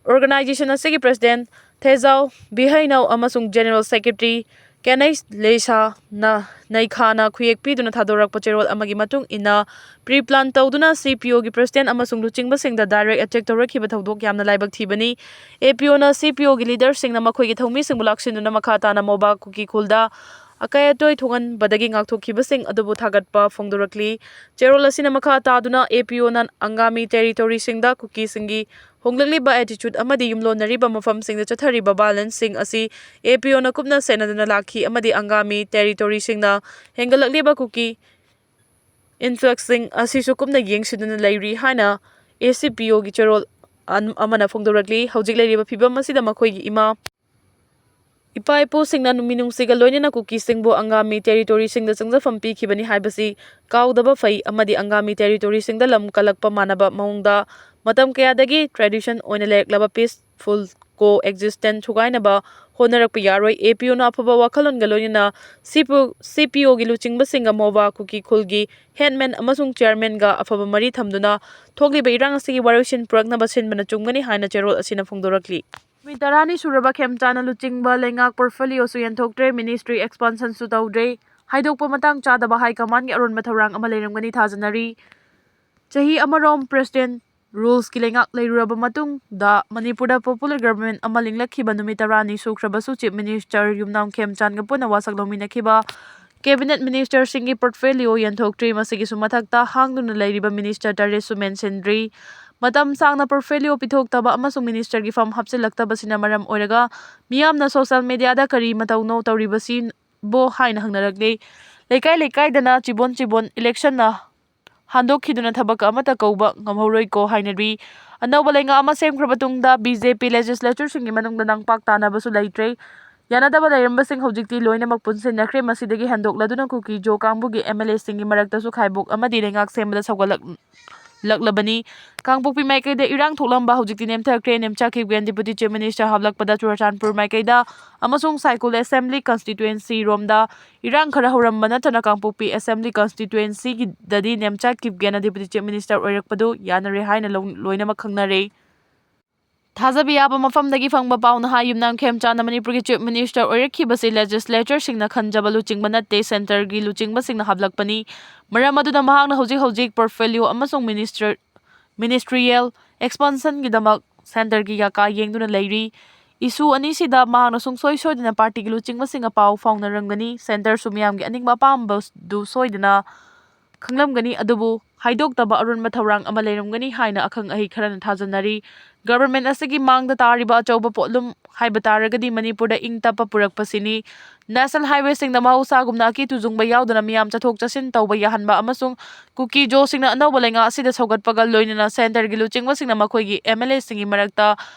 Organization ꯑꯁꯤꯒꯤ president ꯊꯦꯖꯥꯎ ꯕꯤꯍꯩꯅꯧ ꯑꯃꯁꯨꯡ General Secretary ꯀꯦꯅꯩꯁ ꯂꯦꯁꯥꯅ ꯅꯩꯈꯥꯅ ꯈꯨꯌꯦꯛ ꯄꯤꯗꯨꯅ ꯊꯥꯗꯣꯔꯛꯄ ꯆꯦꯔꯣꯜ ꯑꯃꯒꯤ ꯃꯇꯨꯡ ꯏꯟꯅ, pre-plan ꯇꯧꯗꯨꯅ CPOꯒꯤ president ꯑꯃꯁꯨꯡ ꯂꯨꯆꯤꯡꯕꯁꯤꯡꯗ direct attack ꯇꯧꯔꯛꯈꯤꯕ ꯊꯧꯗꯣꯛ ꯌꯥꯝꯅ ꯂꯥꯏꯕꯛ ꯊꯤꯕꯅꯤ꯫ APOꯅ CPOꯒꯤ leaderꯁꯤꯡꯅ ꯃꯈꯣꯏꯒꯤ ꯊꯧꯃꯤꯁꯤꯡꯕꯨ ꯂꯥꯛꯁꯤꯟꯗꯨꯅ ꯃꯈꯥ ꯇꯥꯅ ꯃꯣꯕꯥ ꯀꯨꯀꯤ ꯈꯨꯜꯗ ꯑꯀꯥꯏ ꯑꯇꯣꯏ ꯊꯣꯛꯍꯟꯕꯗꯒꯤ ꯉꯥꯛꯊꯣꯛꯈꯤꯕꯁꯤꯡ ꯑꯗꯨꯕꯨ ꯊꯥꯒꯠꯄ ꯐꯣꯡꯗꯣꯔꯛꯂꯤ꯫ ꯆꯦꯔꯣꯜ ꯑꯁꯤꯅ ꯃꯈꯥ ꯇꯥꯗꯨꯅ APOꯅ ꯑꯪꯒꯥꯃꯤ territoryꯁꯤꯡꯗ ꯀꯨꯀꯤꯁꯤꯡꯒꯤ ꯍꯣꯡꯂꯛꯂꯤꯕ attitude ꯑꯃꯗꯤ ꯌꯨꯝꯂꯣꯟꯅꯔꯤꯕ ꯃꯐꯝꯁꯤꯡꯗ ꯆꯠꯊꯔꯤꯕ violenceꯁꯤꯡ ꯑꯁꯤ APOꯅ ꯀꯨꯞꯅ ꯁꯦꯟꯅꯗꯨꯅ ꯂꯥꯛꯈꯤ ꯑꯃꯗꯤ ꯑꯪꯒꯥꯃꯤ territoryꯁꯤꯡꯅ ꯍꯦꯟꯒꯠꯂꯛꯂꯤꯕ ꯀꯨꯀꯤ influxꯁꯤꯡ ꯑꯁꯤꯁꯨ ꯀꯨꯞꯅ ꯌꯦꯡꯁꯤꯟꯗꯨꯅ ꯂꯩꯔꯤ ꯍꯥꯏꯅ ACPOꯒꯤ ꯆꯦꯔꯣꯜ ꯑꯟ-, ꯑꯃꯅ ꯐꯣꯡꯗꯣꯔꯛꯂꯤ꯫ ꯍꯧꯖꯤꯛ ꯂꯩꯔꯤꯕ ꯐꯤꯕꯝ ꯑꯁꯤꯗ ꯃꯈꯣꯏꯒꯤ ꯏꯃꯥ, ꯏꯄꯥ ꯏꯄꯨꯁꯤꯡꯅ ꯃꯤꯅꯨꯡꯁꯤꯒ ꯂꯣꯏꯅꯅ ꯀꯨꯀꯤꯁꯤꯡꯕꯨ ꯑꯪꯒꯥꯃꯤ territoryꯁꯤꯡꯗ ꯆꯪꯖꯐꯝ ꯄꯤꯈꯤꯕꯅꯤ ꯍꯥꯏꯕꯁꯤ ꯀꯥꯎꯗꯕ ꯐꯩ ꯑꯃꯗꯤ ꯑꯪꯒꯥꯃꯤ territoryꯁꯤꯡꯗ ꯂꯝ ꯀꯜꯂꯛꯄ ꯃꯥꯟꯅꯕ ꯃꯑꯣꯡꯗ ꯃꯇꯝ ꯀꯌꯥꯗꯒꯤ tradition ꯑꯣꯏꯅ ꯂꯩꯔꯛꯂꯕ peaceful co-existence ꯊꯨꯒꯥꯏꯅꯕ ꯍꯣꯠꯅꯔꯛꯄ ꯌꯥꯔꯣꯏ꯫ APOꯅ ꯑꯐꯕ ꯋꯥꯈꯜꯂꯣꯟꯒ ꯂꯣꯏꯅꯅ CPO, CPOꯒꯤ ꯂꯨꯆꯤꯡꯕꯁꯤꯡꯒ ꯃꯣꯕꯥ ꯀꯨꯀꯤ ꯈꯨꯜꯒꯤ headman ꯑꯃꯁꯨꯡ chairmanꯒ ꯑꯐꯕ ꯃꯔꯤ ꯊꯝꯗꯨꯅ ꯊꯣꯛꯂꯤꯕ ꯏꯔꯥꯡ ꯑꯁꯤꯒꯤ ꯋꯥꯔꯣꯏꯁꯤꯟ ꯄꯨꯔꯛꯅꯕ ꯁꯤꯟꯕꯅ ꯆꯨꯝꯒꯅꯤ ꯍꯥꯏꯅ ꯆꯦꯔꯣꯜ ꯑꯁꯤꯅ ꯐꯣꯡꯗꯣꯔꯛꯂꯤ꯫ ꯅꯨꯃꯤꯠ ꯇꯔꯥꯅꯤ ꯁꯨꯔꯕ ꯈꯦꯝꯆꯥꯟꯅ ꯂꯨꯆꯤꯡꯕ ꯂꯩꯉꯥꯛ portfolioꯁꯨ ꯌꯦꯟꯊꯣꯛꯇ꯭ꯔꯦ, ministry expansionꯁꯨ ꯇꯧꯗ꯭ꯔꯦ꯫ ꯍꯥꯏꯗꯣꯛꯄ ꯃꯇꯥꯡ ꯆꯥꯗꯕ high commandꯒꯤ ꯑꯔꯣꯟꯕ ꯊꯧꯔꯥꯡ ꯑꯃ ꯂꯩꯔꯝꯒꯅꯤ ꯊꯥꯖꯅꯔꯤ꯫ ꯆꯍꯤ ꯑꯃꯔꯣꯝ president ruleꯁꯀꯤ ꯂꯩꯉꯥꯛ ꯂꯩꯔꯨꯔꯕ ꯃꯇꯨꯡꯗ ꯃꯅꯤꯄꯨꯔꯗ popular government ꯑꯃ ꯂꯤꯡꯂꯛꯈꯤꯕ ꯅꯨꯃꯤꯠ ꯇꯔꯥꯅꯤ ꯁꯨꯈ꯭ꯔꯕꯁꯨ Chief Minister ꯌꯨꯝꯅꯥꯝ ꯈꯦꯝꯆꯥꯟꯒ ꯄꯨꯟꯅ ꯋꯥꯁꯛ ꯂꯧꯃꯤꯟꯅꯈꯤꯕ cabinet ministerꯁꯤꯡꯒꯤ portfolio ꯌꯦꯟꯊꯣꯛꯇ꯭ꯔꯤ꯫ ꯃꯁꯤꯒꯤꯁꯨ ꯃꯊꯛꯇ ꯍꯥꯡꯗꯨꯅ ꯂꯩꯔꯤꯕ minister ꯇꯔꯦꯠꯁꯨ ꯃꯦꯟꯁꯤꯟꯗ꯭ꯔꯤ꯫ ꯃꯇꯝ ꯁꯥꯡꯅ portfolio ꯄꯤꯊꯣꯛꯇꯕ ꯑꯃꯁꯨꯡ ministerꯒꯤ ꯐꯝ ꯍꯥꯞꯆꯤꯜꯂꯛꯇꯕꯁꯤꯅ ꯃꯔꯝ ꯑꯣꯏꯔꯒ ꯃꯤꯌꯥꯝꯅ social mediaꯗ ꯀꯔꯤ ꯃꯇꯧꯅꯣ ꯇꯧꯔꯤꯕꯁꯤꯕꯣ ꯍꯥꯏꯅ ꯍꯪꯅꯔꯛꯂꯤ꯫ ꯂꯩꯀꯥꯏ ꯂꯩꯀꯥꯏꯗꯅ ꯆꯤꯕꯣꯟ ꯆꯤꯕꯣꯟ electionꯅ ꯍꯥꯟꯗꯣꯛꯈꯤꯗꯨꯅ ꯊꯕꯛ ꯑꯃꯠꯇ ꯀꯧꯕ ꯉꯝꯍꯧꯔꯣꯏꯀꯣ ꯍꯥꯏꯅꯔꯤ꯫ ꯑꯅꯧꯕ ꯂꯩꯉꯥꯛ ꯑꯃ ꯁꯦꯝꯈ꯭ꯔꯕ ꯇꯨꯡꯗ BJP legislatureꯁꯤꯡꯒꯤ ꯃꯅꯨꯡꯗ ꯅꯝꯄꯥꯛ ꯇꯥꯅꯕꯁꯨ ꯂꯩꯇ꯭ꯔꯦ꯫ ꯌꯥꯅꯗꯕ ꯂꯩꯔꯝꯕꯁꯤꯡ ꯍꯧꯖꯤꯛꯇꯤ ꯂꯣꯏꯅꯃꯛ ꯄꯨꯟꯁꯤꯟꯅꯈ꯭ꯔꯦ꯫ ꯃꯁꯤꯗꯒꯤ ꯍꯦꯟꯗꯣꯛꯂꯗꯨꯅ ꯀꯨꯀꯤ ꯖꯣ ꯀꯥꯡꯕꯨꯒꯤ MLAꯁꯤꯡꯒꯤ ꯃꯔꯛꯇꯁꯨ ꯈꯥꯏꯕꯣꯛ ꯑꯃꯗꯤ ꯂꯩꯉꯥꯛ ꯁꯦꯝꯕꯗ ꯁꯧꯒꯠꯂꯛ-, ꯂꯛꯂꯕꯅꯤ꯫ ꯀꯥꯡꯄꯣꯛꯄꯤ ꯃꯥꯏꯀꯩꯗ ꯏꯔꯥꯡ ꯊꯣꯛꯂꯝꯕ ꯍꯧꯖꯤꯛꯇꯤ ꯅꯦꯝꯊꯈ꯭ꯔꯦ꯫ Nemcha Kipgen Deputy Chief Minister ꯍꯥꯞꯂꯛꯄꯗ Churachandpur ꯃꯥꯏꯀꯩꯗ ꯑꯃꯁꯨꯡ ꯁꯥꯏꯀꯨꯜ assembly constituency ꯔꯣꯝꯗ ꯏꯔꯥꯡ ꯈꯔ ꯍꯧꯔꯝꯕ ꯅꯠꯇꯅ ꯀꯥꯡꯄꯣꯛꯄꯤ assembly constituencyꯒꯤꯗꯗꯤ Nemcha ꯀꯤꯞꯒꯦꯟꯅ Deputy Chief Minister ꯑꯣꯏꯔꯛꯄꯗꯨ ꯌꯥꯅꯔꯦ ꯍꯥꯏꯅ ꯂꯧ-, ꯂꯣꯏꯅꯃꯛ ꯈꯪꯅꯔꯦ꯫ ꯊꯥꯖꯕ ꯌꯥꯕ ꯃꯐꯝꯗꯒꯤ ꯐꯪꯕ ꯄꯥꯎꯅ ꯍꯥꯏ, ꯌꯨꯝꯅꯥꯝ ꯈꯦꯝꯆꯥꯟꯅ ꯃꯅꯤꯄꯨꯔꯒꯤ Chief Minister ꯑꯣꯏꯔꯛꯈꯤꯕꯁꯤ legislatureꯁꯤꯡꯅ ꯈꯟꯖꯕ ꯂꯨꯆꯤꯡꯕ ꯅꯠꯇꯦ, centreꯒꯤ ꯂꯨꯆꯤꯡꯕꯁꯤꯡꯅ ꯍꯥꯞꯂꯛꯄꯅꯤ꯫ ꯃꯔꯝ ꯑꯗꯨꯅ ꯃꯍꯥꯛꯅ ꯍꯧꯖꯤꯛ ꯍꯧꯖꯤꯛ portfolio ꯑꯃꯁꯨꯡ minister, ministerial expansionꯒꯤꯗꯃꯛ centreꯒꯤ ꯌꯥꯀꯥ ꯌꯦꯡꯗꯨꯅ ꯂꯩꯔꯤ꯫ ꯏꯁꯨ ꯑꯅꯤꯁꯤꯗ ꯃꯍꯥꯛꯅ ꯁꯨꯡꯁꯣꯏ ꯁꯣꯏꯗꯅ ꯄꯥꯔꯇꯤꯒꯤ ꯂꯨꯆꯤꯡꯕꯁꯤꯡꯒ ꯄꯥꯎ ꯐꯥꯎꯅꯔꯝꯒꯅꯤ꯫ ꯁꯦꯟꯇꯔꯁꯨ ꯃꯤꯌꯥꯝꯒꯤ ꯑꯅꯤꯡꯕ ꯑꯄꯥꯝꯕꯗꯨ ꯁꯣꯏꯗꯅ ꯈꯪꯂꯝꯒꯅꯤ, ꯑꯗꯨꯕꯨ ꯍꯥꯏꯗꯣꯛꯇꯕ ꯑꯔꯨꯟꯕ ꯊꯧꯔꯥꯡ ꯑꯃ ꯂꯩꯔꯝꯒꯅꯤ ꯍꯥꯏꯅ ꯑꯈꯪ ꯑꯍꯩ ꯈꯔꯅ ꯊꯥꯖꯅꯔꯤ꯫ ꯒꯚꯔꯟꯃꯦꯟꯠ ꯑꯁꯤꯒꯤ ꯃꯥꯡꯗ ꯇꯥꯔꯤꯕ ꯑꯆꯧꯕ ꯄꯣꯠꯂꯨꯝ ꯍꯥꯏꯕ ꯇꯥꯔꯒꯗꯤ ꯃꯅꯤꯄꯨꯔꯗ ꯏꯪ ꯇꯞꯄ ꯄꯨꯔꯛꯄꯁꯤꯅꯤ꯫ ꯅꯦꯁꯅꯦꯜ ꯍꯥꯏꯋꯦꯁꯤꯡꯗ ꯃꯍꯧꯁꯥꯒꯨꯝꯅ ꯑꯀꯤ ꯇꯨꯖꯨꯡꯕ ꯌꯥꯎꯗꯅ ꯃꯤꯌꯥꯝ ꯆꯠꯊꯣꯛ ꯆꯠꯁꯤꯟ ꯇꯧꯕ ꯌꯥꯍꯟꯕ ꯑꯃꯁꯨꯡ ꯀꯨꯀꯤ ꯖꯣꯁꯤꯡꯅ ꯑꯅꯧꯕ ꯂꯩꯉꯥꯛ ꯑꯁꯤꯗ ꯁꯧꯒꯠꯄꯒ ꯂꯣꯏꯅꯅ ꯁꯦꯟꯇꯔꯒꯤ ꯂꯨꯆꯤꯡꯕꯁꯤꯡꯅ ꯃꯈꯣꯏꯒꯤ ꯑꯦꯝ ꯑꯦꯜ ꯑꯦꯁꯤꯡꯒꯤ ꯃꯔꯛꯇ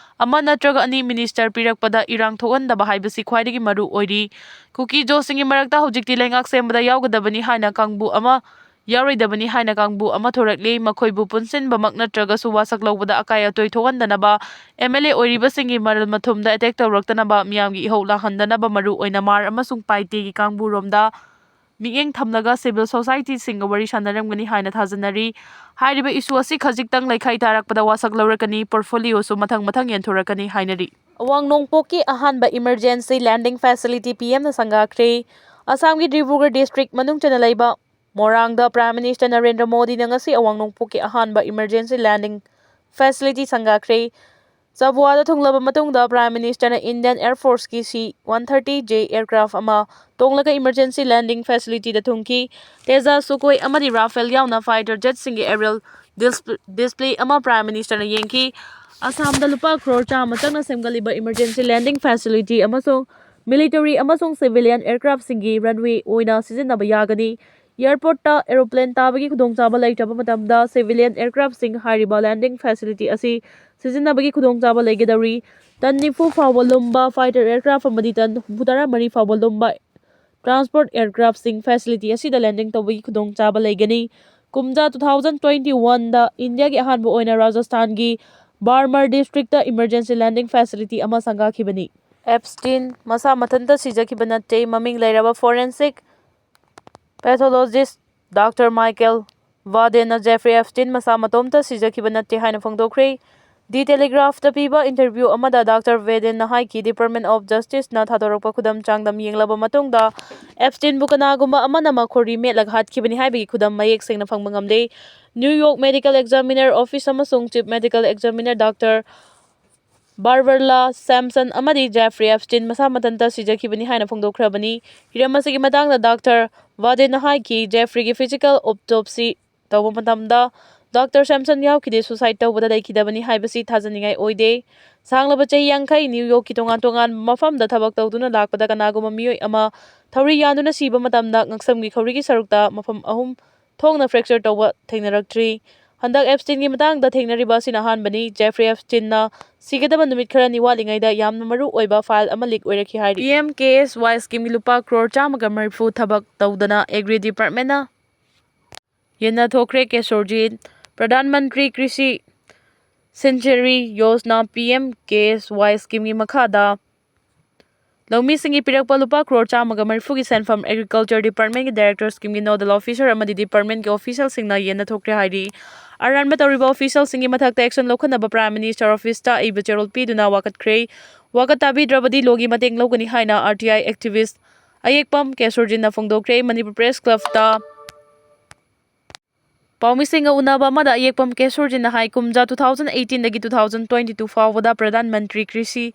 ꯑꯃ ꯅꯠꯇ꯭ꯔꯒ ꯑꯅꯤ ꯃꯤꯅꯤꯁꯇꯔ ꯄꯤꯔꯛꯄꯗ ꯏꯔꯥꯡ ꯊꯣꯛꯍꯟꯗꯕ ꯍꯥꯏꯕꯁꯤ ꯈ꯭ꯋꯥꯏꯗꯒꯤ ꯃꯔꯨ ꯑꯣꯏꯔꯤ꯫ ꯀꯨꯀꯤ ꯖꯣꯁꯤꯡꯒꯤ ꯃꯔꯛꯇ ꯍꯧꯖꯤꯛꯇꯤ ꯂꯩꯉꯥꯛ ꯁꯦꯝꯕꯗ ꯌꯥꯎꯒꯗꯕꯅꯤ ꯍꯥꯏꯅ ꯀꯥꯡꯕꯨ ꯑꯃ, ꯌꯥꯎꯔꯣꯏꯗꯕꯅꯤ ꯍꯥꯏꯅ ꯀꯥꯡꯕꯨ ꯑꯃ ꯊꯣꯔꯛꯂꯤ꯫ ꯃꯈꯣꯏꯕꯨ ꯄꯨꯟꯁꯤꯟꯕꯃꯛ ꯅꯠꯇ꯭ꯔꯒꯁꯨ ꯋꯥꯁꯛ ꯂꯧꯕꯗ ꯑꯀꯥꯏ ꯑꯇꯣꯏ ꯊꯣꯛꯍꯟꯗꯅꯕ, ꯑꯦꯝ ꯑꯦꯜ ꯑꯦ ꯑꯣꯏꯔꯤꯕꯁꯤꯡꯒꯤ ꯃꯔꯜ ꯃꯊꯨꯝꯗ ꯑꯦꯇꯦꯛ ꯇꯧꯔꯛꯇꯅꯕ, ꯃꯤꯌꯥꯝꯒꯤ ꯏꯍꯧ ꯂꯥꯡꯍꯟꯗꯅꯕ, ꯃꯔꯨ ꯑꯣꯏꯅ ꯃꯥꯔ ꯑꯃꯁꯨꯡ ꯄꯥꯏꯇꯦꯒꯤ ꯀꯥꯡꯕꯨꯔꯣꯝꯗ ꯃꯤꯠꯌꯦꯡ ꯊꯝꯂꯒ ꯁꯤꯚꯤꯜ ꯁꯣꯁꯥꯏꯇꯤꯁꯤꯡꯒ ꯋꯥꯔꯤ ꯁꯥꯟꯅꯔꯝꯒꯅꯤ ꯍꯥꯏꯅ ꯊꯥꯖꯅꯔꯤ꯫ ꯍꯥꯏꯔꯤꯕ ꯏꯁꯨ ꯑꯁꯤ ꯈꯖꯤꯛꯇꯪ ꯂꯩꯈꯥꯏ ꯇꯥꯔꯛꯄꯗ ꯋꯥꯁꯛ ꯂꯧꯔꯛꯀꯅꯤ, ꯄꯣꯔꯠꯐꯣꯂꯤꯑꯣꯁꯨ ꯃꯊꯪ ꯃꯊꯪ ꯌꯦꯟꯊꯣꯔꯛꯀꯅꯤ ꯍꯥꯏꯅꯔꯤ꯫ ꯑꯋꯥꯡ ꯅꯣꯡꯄꯣꯛꯀꯤ ꯑꯍꯥꯟꯕ ꯏꯃꯔꯖꯦꯟꯁꯤ ꯂꯦꯟꯗꯤꯡ ꯐꯦꯁꯤꯂꯤꯇꯤ ꯄꯤ ꯑꯦꯝꯅ ꯁꯪꯒꯥꯈ꯭ꯔꯦ꯫ ꯑꯁꯥꯝꯒꯤ ꯗꯤꯕ꯭ꯔꯨꯒꯔ ꯗꯤꯁꯇ꯭ꯔꯤꯛ ꯃꯅꯨꯡ ꯆꯟꯅ ꯂꯩꯕ ꯃꯣꯔꯥꯡꯗ ꯄ꯭ꯔꯥꯏꯝ ꯃꯤꯅꯤꯁꯇꯔ ꯅꯔꯦꯟꯗ꯭ꯔ ꯃꯣꯗꯤꯅ ꯉꯁꯤ ꯑꯋꯥꯡ ꯅꯣꯡꯄꯣꯛꯀꯤ ꯑꯍꯥꯟꯕ ꯏꯃꯔꯖꯦꯟꯁꯤ ꯂꯦꯟꯗꯤꯡ ꯐꯦꯁꯤꯂꯤꯇꯤ ꯁꯪꯒꯥꯈ꯭ꯔꯦ꯫ ꯆꯕꯨꯋꯥꯗ ꯊꯨꯡꯂꯕ ꯃꯇꯨꯡꯗ ꯄ꯭ꯔꯥꯏꯝ ꯃꯤꯅꯤꯁꯇꯔꯅ ꯏꯟꯗꯤꯌꯟ ꯑꯦꯌꯔ ꯐꯣꯔꯁꯀꯤ ꯁꯤ ꯋꯥꯟ ꯊꯥꯔꯇꯤ ꯖꯦ ꯑꯦꯌꯔꯀ꯭ꯔꯥꯐ ꯑꯃ ꯇꯣꯡꯂꯒ ꯏꯃꯔꯖꯦꯟꯁꯤ ꯂꯦꯟꯗꯤꯡ ꯐꯦꯁꯤꯂꯤꯇꯤꯗ ꯊꯨꯡꯈꯤ꯫ ꯇꯦꯖꯥꯁ, ꯁꯨꯈꯣꯏ ꯑꯃꯗꯤ ꯔꯥꯐꯦꯜ ꯌꯥꯎꯅ ꯐꯥꯏꯇꯔ ꯖꯦꯠꯁꯤꯡꯒꯤ ꯑꯦꯔꯤꯌꯦꯜ ꯗꯤꯁꯄ꯭ꯂꯦ ꯑꯃ ꯄ꯭ꯔꯥꯏꯝ ꯃꯤꯅꯤꯁꯇꯔꯅ ꯌꯦꯡꯈꯤ꯫ ꯑꯁꯥꯝꯗ ꯂꯨꯄꯥ ꯀ꯭ꯔꯣꯔ ꯆꯥꯝꯃ ꯆꯪꯅ ꯁꯦꯝꯒꯠꯂꯤꯕ ꯏꯃꯔꯖꯦꯟꯁꯤ ꯂꯦꯟꯗꯤꯡ ꯐꯦꯁꯤꯂꯤꯇꯤ ꯑꯃꯁꯨꯡ ꯃꯤꯂꯤꯇꯔꯤ ꯑꯃꯁꯨꯡ ꯁꯤꯚꯤꯂꯤꯌꯟ ꯑꯦꯌꯔꯀ꯭ꯔꯥꯐꯁꯤꯡꯒꯤ ꯔꯟꯋꯦ ꯑꯣꯏꯅ ꯁꯤꯖꯤꯟꯅꯕ ꯌꯥꯒꯅꯤ꯫ ꯑꯦꯌꯔꯄꯣꯔꯠꯇ ꯑꯦꯔꯣꯄ꯭ꯂꯦꯟ ꯇꯥꯕꯒꯤ ꯈꯨꯗꯣꯡꯆꯥꯕ ꯂꯩꯇ꯭ꯔꯕ ꯃꯇꯝꯗ ꯁꯤꯚꯤꯂꯤꯌꯟ ꯑꯦꯌꯔꯀ꯭ꯔꯥꯐꯁꯤꯡ ꯍꯥꯏꯔꯤꯕ ꯂꯦꯟꯗꯤꯡ ꯐꯦꯁꯤꯂꯤꯇꯤ ꯑꯁꯤ ꯁꯤꯖꯤꯟꯅꯕꯒꯤ ꯈꯨꯗꯣꯡꯆꯥꯕ ꯂꯩꯒꯗꯧꯔꯤ꯫ ꯇꯟ ꯅꯤꯐꯨ ꯐꯥꯎꯕ ꯂꯨꯝꯕ ꯐꯥꯏꯇꯔ ꯑꯦꯌꯔꯀ꯭ꯔꯥꯐ ꯑꯃꯗꯤ ꯇꯟ ꯍꯨꯝꯐꯨꯇꯔꯥ ꯃꯔꯤ ꯐꯥꯎꯕ ꯂꯨꯝꯕ ꯇ꯭ꯔꯥꯟꯁꯄꯣꯔꯠ ꯑꯦꯌꯔꯀ꯭ꯔꯥꯐꯁꯤꯡ ꯐꯦꯁꯤꯂꯤꯇꯤ ꯑꯁꯤꯗ ꯂꯦꯟꯗꯤꯡ ꯇꯧꯕꯒꯤ ꯈꯨꯗꯣꯡꯆꯥꯕ ꯂꯩꯒꯅꯤ꯫ ꯀꯨꯝꯖꯥ ꯇꯨ ꯊꯥꯎꯖꯟ ꯇ꯭ꯋꯦꯟꯇꯤ ꯋꯥꯟꯗ ꯏꯟꯗꯤꯌꯥꯒꯤ ꯑꯍꯥꯟꯕ ꯑꯣꯏꯅ ꯔꯥꯖꯁꯊꯥꯟꯒꯤ Barmer district emergency landing facility ꯑꯃ ꯁꯪꯒꯥꯈꯤꯕꯅꯤ꯫ ꯑꯦꯞꯁꯇꯤꯟ ꯃꯁꯥ ꯃꯊꯟꯇ ꯁꯤꯖꯈꯤꯕ ꯅꯠꯇꯦ꯫ ꯃꯃꯤꯡ ꯂꯩꯔꯕ ꯐꯣꯔꯦꯟꯁꯤꯛ ꯄꯦꯊꯣꯂꯣꯖꯤꯁ ꯗꯥꯛꯇꯔ ꯃꯥꯏꯀꯦꯜ ꯚꯥꯗꯦꯟꯅ ꯖꯦꯐ꯭ꯔꯤ ꯑꯦꯞꯁꯇꯤꯟ ꯃꯁꯥ ꯃꯇꯣꯝꯇ ꯁꯤꯖꯈꯤꯕ ꯅꯠꯇꯦ ꯍꯥꯏꯅ ꯐꯣꯡꯗꯣꯛꯈ꯭ꯔꯦ꯫ ꯗꯤ ꯇꯦꯂꯤꯒ꯭ꯔꯥꯐꯇ ꯄꯤꯕ ꯏꯟꯇꯔꯚ꯭ꯌꯨ ꯑꯃꯗ ꯗꯥꯛꯇꯔ ꯚꯦꯗꯦꯟꯅ ꯍꯥꯏꯈꯤ, ꯗꯤꯄꯥꯔꯠꯃꯦꯟ ꯑꯣꯐ ꯖꯁꯇꯤꯁꯅ ꯊꯥꯗꯣꯔꯛꯄ ꯈꯨꯗꯝ ꯆꯥꯡꯗꯝ ꯌꯦꯡꯂꯕ ꯃꯇꯨꯡꯗ ꯑꯦꯞꯁꯇꯤꯟꯕꯨ ꯀꯅꯥꯒꯨꯝꯕ ꯑꯃꯅ ꯃꯈꯣꯔꯤ ꯃꯦꯠꯂꯒ ꯍꯥꯠꯈꯤꯕꯅꯤ ꯍꯥꯏꯕꯒꯤ ꯈꯨꯗꯝ ꯃꯌꯦꯛ ꯁꯦꯡꯅ ꯐꯪꯕ ꯉꯝꯗꯦ꯫ New York medical examiner office ꯑꯃꯁꯨꯡ chief medical examiner doctor ꯕꯥꯔꯕꯔꯂꯥ Samson ꯑꯃꯗꯤ ꯖꯦꯐ꯭ꯔꯤ ꯑꯦꯞꯁꯇꯤꯟ ꯃꯁꯥ ꯃꯊꯟꯇ ꯁꯤꯖꯈꯤꯕꯅꯤ ꯍꯥꯏꯅ ꯐꯣꯡꯗꯣꯛꯈ꯭ꯔꯕꯅꯤ꯫ ꯍꯤꯔꯝ ꯑꯁꯤꯒꯤ ꯃꯇꯥꯡꯗ ꯗꯥꯛꯇꯔ ꯋꯥꯗꯦꯟꯅ ꯍꯥꯏꯈꯤ, ꯖꯦꯐ꯭ꯔꯤꯒꯤ ꯐꯤꯖꯤꯀꯦꯜ ꯑꯣꯇꯣꯞꯁꯤ ꯇꯧꯕ ꯃꯇꯝꯗ ꯗꯥꯛꯇꯔ ꯁꯦꯝꯁꯟ ꯌꯥꯎꯈꯤꯗꯦ, ꯁꯨꯁꯥꯏꯗ ꯇꯧꯕꯗ ꯂꯩꯈꯤꯗꯕꯅꯤ ꯍꯥꯏꯕꯁꯤ ꯊꯥꯖꯅꯤꯡꯉꯥꯏ ꯑꯣꯏꯗꯦ꯫ ꯁꯥꯡꯂꯕ ꯆꯍꯤ ꯌꯥꯡꯈꯩ ꯅ꯭ꯌꯨ ꯌꯣꯔꯛꯀꯤ ꯇꯣꯉꯥꯟ ꯇꯣꯉꯥꯟꯕ ꯃꯐꯝꯗ ꯊꯕꯛ ꯇꯧꯗꯨꯅ ꯂꯥꯛꯄꯗ ꯀꯅꯥꯒꯨꯝꯕ ꯃꯤꯑꯣꯏ ꯑꯃ ꯊꯧꯔꯤ ꯌꯥꯟꯗꯨꯅ ꯁꯤꯕ ꯃꯇꯝꯗ ꯉꯛꯁꯝꯒꯤ ꯈꯧꯔꯤꯒꯤ ꯁꯔꯨꯛꯇ ꯃꯐꯝ ꯑꯍꯨꯝ ꯊꯣꯛꯅ ꯐ꯭ꯔꯦꯛꯆꯔ ꯇꯧꯕ ꯊꯦꯡꯅꯔꯛꯇ꯭ꯔꯤ꯫ ꯍꯟꯗꯛ ꯑꯦꯞꯁꯇꯤꯟꯒꯤ ꯃꯇꯥꯡꯗ ꯊꯦꯡꯅꯔꯤꯕ ꯑꯁꯤꯅ ꯑꯍꯥꯟꯕꯅꯤ꯫ ꯖꯦꯐ꯭ꯔꯤ ꯑꯦꯞꯁꯇꯤꯟꯅ ꯁꯤꯒꯗꯕ ꯅꯨꯃꯤꯠ ꯈꯔꯅꯤ ꯋꯥꯠꯂꯤꯉꯩꯗ ꯌꯥꯝꯅ ꯃꯔꯨ ꯑꯣꯏꯕ ꯐꯥꯏꯜ ꯑꯃ ꯂꯤꯛ ꯑꯣꯏꯔꯛꯈꯤ ꯍꯥꯏꯔꯤ꯫ ꯄꯤ ꯑꯦꯝ ꯀꯦ ꯑꯦꯁ ꯋꯥꯏ ꯁ꯭ꯀꯤꯝꯒꯤ ꯂꯨꯄꯥ ꯀ꯭ꯔꯣꯔ ꯆꯥꯝꯃꯒ ꯃꯔꯤꯐꯨ ꯊꯕꯛ ꯇꯧꯗꯅ ꯑꯦꯒ꯭ꯔꯤ ꯗꯤꯄꯥꯔꯠꯃꯦꯟꯅ ꯌꯦꯟꯅ ꯊꯣꯛꯈ꯭ꯔꯦ꯫ ꯀꯦꯁꯣꯔꯖꯤꯠ, ꯄ꯭ꯔꯙꯥꯟ ꯃꯟꯇ꯭ꯔꯤ ꯀ꯭ꯔꯤꯁꯤ ꯁꯤꯟꯆꯦꯔꯤ ꯌꯣꯖꯅꯥ, ꯄꯤ ꯑꯦꯝ ꯀꯦ ꯑꯦꯁ ꯋꯥꯏ ꯁ꯭ꯀꯤꯝꯒꯤ ꯃꯈꯥꯗ ꯂꯧꯃꯤꯁꯤꯡꯒꯤ ꯄꯤꯔꯛꯄ ꯂꯨꯄꯥ ꯀ꯭ꯔꯣꯔ ꯆꯥꯝꯃꯒ ꯃꯔꯤꯐꯨꯒꯤ ꯁꯦꯟꯐꯝ ꯑꯦꯒ꯭ꯔꯤꯀꯜꯆꯔ ꯗꯤꯄꯥꯔꯠꯃꯦꯟꯒꯤ ꯗꯥꯏꯔꯦꯛꯇꯔ, ꯁ꯭ꯀꯤꯝꯒꯤ ꯅꯣꯗꯦꯜ ꯑꯣꯐꯤꯁꯔ ꯑꯃꯗꯤ ꯗꯤꯄꯥꯔꯠꯃꯦꯟꯒꯤ ꯑꯣꯐꯤꯁꯤꯌꯦꯜꯁꯤꯡꯅ ꯌꯦꯟꯅ ꯊꯣꯛꯈ꯭ꯔꯦ ꯍꯥꯏꯔꯤ꯫ ꯑꯔꯥꯟꯕ ꯇꯧꯔꯤꯕ ꯑꯣꯐꯤꯁꯤꯌꯦꯜꯁꯤꯡꯒꯤ ꯃꯊꯛꯇ ꯑꯦꯛꯁꯟ ꯂꯧꯈꯠꯅꯕ ꯄ꯭ꯔꯥꯏꯝ ꯃꯤꯅꯤꯁꯇꯔ ꯑꯣꯐꯤꯁꯇ ꯑꯏꯕ ꯆꯦꯔꯣꯜ ꯄꯤꯗꯨꯅ ꯋꯥꯀꯠꯈ꯭ꯔꯦ꯫ ꯋꯥꯀꯠ ꯇꯥꯕꯤꯗ꯭ꯔꯕꯗꯤ ꯂꯣꯒꯤ ꯃꯇꯦꯡ ꯂꯧꯒꯅꯤ ꯍꯥꯏꯅ ꯑꯥꯔ ꯇꯤ ꯑꯥꯏ ꯑꯦꯛꯇꯤꯚꯤꯁ꯭ꯠ ꯑꯌꯦꯛꯄꯝ ꯀꯦꯁꯣꯔꯖꯤꯠꯅ ꯐꯣꯡꯗꯣꯛꯈ꯭ꯔꯦ꯫ ꯃꯅꯤꯄꯨꯔ ꯄ꯭ꯔꯦꯁ ꯀ꯭ꯂꯕꯇ ꯄꯥꯎꯃꯤꯁꯤꯡꯒ ꯎꯅꯕ ꯑꯃꯗ ꯑꯌꯦꯛꯄꯝ ꯀꯦꯁꯣꯔꯖꯤꯠꯅ ꯍꯥꯏ, ꯀꯨꯝꯖꯥ two thousand eighteen ꯗꯒꯤ two thousand twenty two ꯐꯥꯎꯕꯗ ꯄ꯭ꯔꯙꯥꯟ ꯃꯟꯇ꯭ꯔꯤ ꯀ꯭ꯔꯤꯁꯤ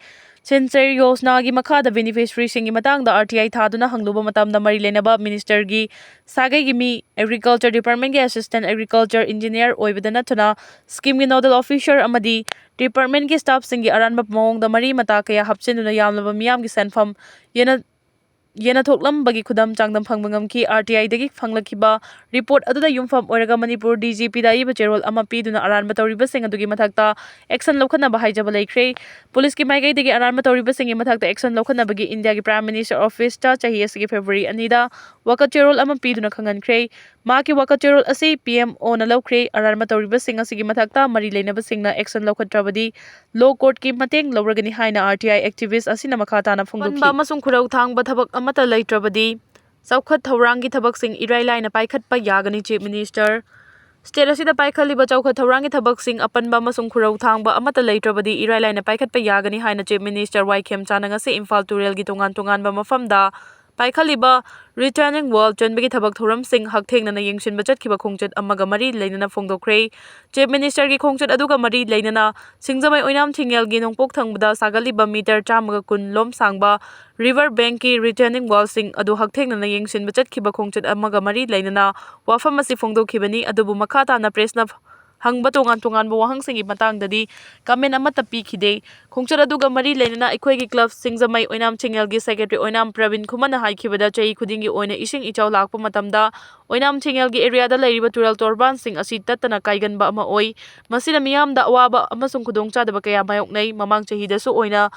ꯁꯤꯟꯆꯦꯔꯤ ꯌꯣꯖꯅꯥꯒꯤ ꯃꯈꯥꯗ ꯕꯦꯅꯤꯐꯤꯁꯔꯤꯁꯤꯡꯒꯤ ꯃꯇꯥꯡꯗ ꯑꯥꯔ ꯇꯤ ꯑꯥꯏ ꯊꯥꯗꯨꯅ ꯍꯪꯂꯨꯕ ꯃꯇꯝꯗ ꯃꯔꯤ ꯂꯩꯅꯕ ꯃꯤꯅꯤꯁꯇꯔꯒꯤ ꯁꯥꯒꯩꯒꯤ ꯃꯤ, ꯑꯦꯒ꯭ꯔꯤꯀꯜꯆꯔ ꯗꯤꯄꯥꯔꯠꯃꯦꯟꯒꯤ ꯑꯦꯁꯤꯁꯇꯦꯟꯠ ꯑꯦꯒ꯭ꯔꯤꯀꯜꯆꯔ ꯏꯟꯖꯤꯅꯤꯌꯔ ꯑꯣꯏꯕꯗ ꯅꯠꯇꯅ ꯁ꯭ꯀꯤꯝꯒꯤ ꯅꯣꯗꯦꯜ ꯑꯣꯐꯤꯁꯔ ꯑꯃꯗꯤ ꯗꯤꯄꯥꯔꯠꯃꯦꯟꯒꯤ ꯁ꯭ꯇꯥꯐꯁꯤꯡꯒꯤ ꯑꯔꯥꯟꯕ ꯃꯑꯣꯡꯗ ꯃꯔꯤ ꯃꯇꯥ ꯀꯌꯥ ꯍꯥꯞꯆꯤꯟꯗꯨꯅ ꯌꯥꯝꯂꯕ ꯃꯤꯌꯥꯝꯒꯤ ꯁꯦꯟꯐꯝ ꯌꯦꯟꯅ ꯌꯦꯟꯅꯊꯣꯛꯂꯝꯕꯒꯤ ꯈꯨꯗꯝ ꯆꯥꯡꯗꯝ ꯐꯪꯕ ꯉꯝꯈꯤ꯫ ꯑꯥꯔ ꯇꯤ ꯑꯥꯏꯗꯒꯤ ꯐꯪꯂꯛꯈꯤꯕ ꯔꯤꯄꯣꯔꯠ ꯑꯗꯨꯗ ꯌꯨꯝꯐꯝ ꯑꯣꯏꯔꯒ ꯃꯅꯤꯄꯨꯔ ꯗꯤ ꯖꯤ ꯄꯤꯗ ꯑꯏꯕ ꯆꯦꯔꯣꯜ ꯑꯃ ꯄꯤꯗꯨꯅ ꯑꯔꯥꯟꯕ ꯇꯧꯔꯤꯕꯁꯤꯡ ꯑꯗꯨꯒꯤ ꯃꯊꯛꯇ ꯑꯦꯛꯁꯟ ꯂꯧꯈꯠꯅꯕ ꯍꯥꯏꯖꯕ ꯂꯩꯈ꯭ꯔꯦ꯫ ꯄꯨꯂꯤꯁꯀꯤ ꯃꯥꯏꯀꯩꯗꯒꯤ ꯑꯔꯥꯟꯕ ꯇꯧꯔꯤꯕꯁꯤꯡꯒꯤ ꯃꯊꯛꯇ ꯑꯦꯛꯁꯟ ꯂꯧꯈꯠꯅꯕꯒꯤ ꯏꯟꯗꯤꯌꯥꯒꯤ ꯄ꯭ꯔꯥꯏꯝ ꯃꯤꯅꯤꯁꯇꯔ ꯑꯣꯐꯤꯁꯇ ꯆꯍꯤ ꯑꯁꯤꯒꯤ ꯐꯦꯕ꯭ꯔꯨꯋꯥꯔꯤ ꯑꯅꯤꯗ ꯋꯥꯀꯠ ꯆꯦꯔꯣꯜ ꯑꯃ ꯄꯤꯗꯨꯅ ꯈꯪꯍꯟꯈ꯭ꯔꯦ꯫ ꯃꯍꯥꯛꯀꯤ ꯋꯥꯀꯠ ꯆꯦꯔꯣꯜ ꯑꯁꯤ ꯄꯤ ꯑꯦꯝ ꯑꯣꯅ ꯂꯧꯈ꯭ꯔꯦ꯫ ꯑꯔꯥꯟꯕ ꯇꯧꯔꯤꯕꯁꯤꯡ ꯑꯁꯤꯒꯤ ꯃꯊꯛꯇ ꯃꯔꯤ ꯂꯩꯅꯕꯁꯤꯡꯅ ꯑꯦꯛꯁꯟ ꯂꯧꯈꯠꯇ꯭ꯔꯕꯗꯤ ꯂꯣ ꯀꯣꯔꯠꯀꯤ ꯃꯇꯦꯡ ꯂꯧꯔꯒꯅꯤ ꯍꯥꯏꯅ ꯑꯥꯔ ꯇꯤ ꯑꯥꯏ ꯑꯦꯛꯇꯤꯚꯤꯁ꯭ꯠ ꯑꯁꯤꯅ ꯃꯈꯥ ꯇꯥꯅ ꯐꯣꯡꯗꯣꯛꯈꯤ꯫ ꯑꯄꯟꯕ ꯑꯃꯁꯨꯡ ꯈꯨꯔꯧ ꯊꯥꯡꯕ ꯊꯕꯛ ꯑꯃꯠꯇ ꯂꯩꯇ꯭ꯔꯕꯗꯤ ꯆꯥꯎꯈꯠ ꯊꯧꯔꯥꯡꯒꯤ ꯊꯕꯛꯁꯤꯡ ꯏꯔꯥꯏ ꯂꯥꯏꯅ ꯄꯥꯏꯈꯠꯄ ꯌꯥꯒꯅꯤ, ꯆꯤꯐ ꯃꯤꯅꯤꯁꯇꯔ꯫ ꯁ꯭ꯇꯦꯠ ꯑꯁꯤꯗ ꯄꯥꯏꯈꯠꯂꯤꯕ ꯆꯥꯎꯈꯠ ꯊꯧꯔꯥꯡꯒꯤ ꯊꯕꯛꯁꯤꯡ ꯑꯄꯟꯕ ꯑꯃꯁꯨꯡ ꯈꯨꯔꯧ ꯊꯥꯡꯕ ꯑꯃꯠꯇ ꯂꯩꯇ꯭ꯔꯕꯗꯤ ꯏꯔꯥꯏ ꯂꯥꯏꯅ ꯄꯥꯏꯈꯠꯄ ꯌꯥꯒꯅꯤ ꯍꯥꯏꯅ ꯆꯤꯐ ꯃꯤꯅꯤꯁꯇꯔ ꯋꯥꯏ ꯈꯦꯝꯆꯥꯟꯅ ꯉꯁꯤ ꯏꯝꯐꯥꯜ ꯇꯨꯔꯦꯜꯒꯤ ꯇꯣꯉꯥꯟ ꯇꯣꯉꯥꯟꯕ ꯃꯐꯝꯗ ꯄꯥꯏꯈꯠꯂꯤꯕ retaining wall ꯆꯟꯕꯒꯤ ꯊꯕꯛ ꯊꯧꯔꯝꯁꯤꯡ ꯍꯛꯊꯦꯡꯅꯅ ꯌꯦꯡꯁꯤꯟꯕ ꯆꯠꯈꯤꯕ ꯈꯣꯡꯆꯠ ꯑꯃꯒ ꯃꯔꯤ ꯂꯩꯅꯅ ꯐꯣꯡꯗꯣꯛꯈ꯭ꯔꯦ꯫ Chief Minister ꯒꯤ ꯈꯣꯡꯆꯠ ꯑꯗꯨꯒ ꯃꯔꯤ ꯂꯩꯅꯅ ꯁꯤꯡꯖꯃꯩ ꯑꯣꯏꯅꯥꯝ ꯊꯤꯡꯉꯦꯜꯒꯤ ꯅꯣꯡꯄꯣꯛ ꯊꯪꯕꯗ ꯁꯥꯒꯠꯂꯤꯕ meter ꯆꯥꯝꯃꯒ ꯀꯨꯟ ꯂꯣꯝ ꯁꯥꯡꯕ river bank ꯀꯤ retaining wall ꯁꯤꯡ ꯑꯗꯨ ꯍꯛꯊꯦꯡꯅꯅ ꯌꯦꯡꯁꯤꯟꯕ ꯆꯠꯈꯤꯕ ꯈꯣꯡꯆꯠ ꯑꯃꯒ ꯃꯔꯤ ꯂꯩꯅꯅ ꯋꯥꯐꯝ ꯑꯁꯤ ꯐꯣꯡꯗꯣꯛꯈꯤꯕꯅꯤ꯫ ꯑꯗꯨꯕꯨ ꯃꯈꯥ ꯇꯥꯅ press ꯅ ꯍꯪꯕ ꯇꯣꯉꯥꯟ ꯇꯣꯉꯥꯟꯕ ꯋꯥꯍꯪꯁꯤꯡꯒꯤ ꯃꯇꯥꯡꯗꯗꯤ comment ꯑꯃꯠꯇ ꯄꯤꯈꯤꯗꯦ꯫ ꯈꯣꯡꯆꯠ ꯑꯗꯨꯒ ꯃꯔꯤ ꯂꯩꯅꯅ ꯑꯩꯈꯣꯏꯒꯤ club ꯁꯤꯡꯖꯃꯩ ꯑꯣꯏꯅꯥꯝ ꯊꯤꯡꯉꯦꯜꯒꯤ secretary ꯑꯣꯏꯅꯥꯝ ꯄ꯭ꯔꯕꯤꯟ ꯈꯨꯃꯟꯅ ꯍꯥꯏꯈꯤꯕꯗ, ꯆꯍꯤ ꯈꯨꯗꯤꯡꯒꯤ ꯑꯣꯏꯅ ꯏꯁꯤꯡ ꯏꯆꯥꯎ ꯂꯥꯛꯄ ꯃꯇꯝꯗ ꯑꯣꯏꯅꯥꯝ ꯊꯤꯡꯉꯦꯜꯒꯤ area ꯗ ꯂꯩꯔꯤꯕ ꯇꯨꯔꯦꯜ ꯇꯣꯔꯕꯥꯟꯁꯤꯡ ꯑꯁꯤ ꯇꯠꯇꯅ ꯀꯥꯏꯒꯟꯕ ꯑꯃ ꯑꯣꯏ꯫ ꯃꯁꯤꯅ ꯃꯤꯌꯥꯝꯗ ꯑꯋꯥꯕ ꯑꯃꯁꯨꯡ ꯈꯨꯗꯣꯡꯆꯥꯗꯕ ꯀꯌꯥ ꯃꯥꯌꯣꯛꯅꯩ꯫ ꯃꯃꯥꯡ ꯆꯍꯤꯗꯁꯨ ꯑꯣꯏꯅ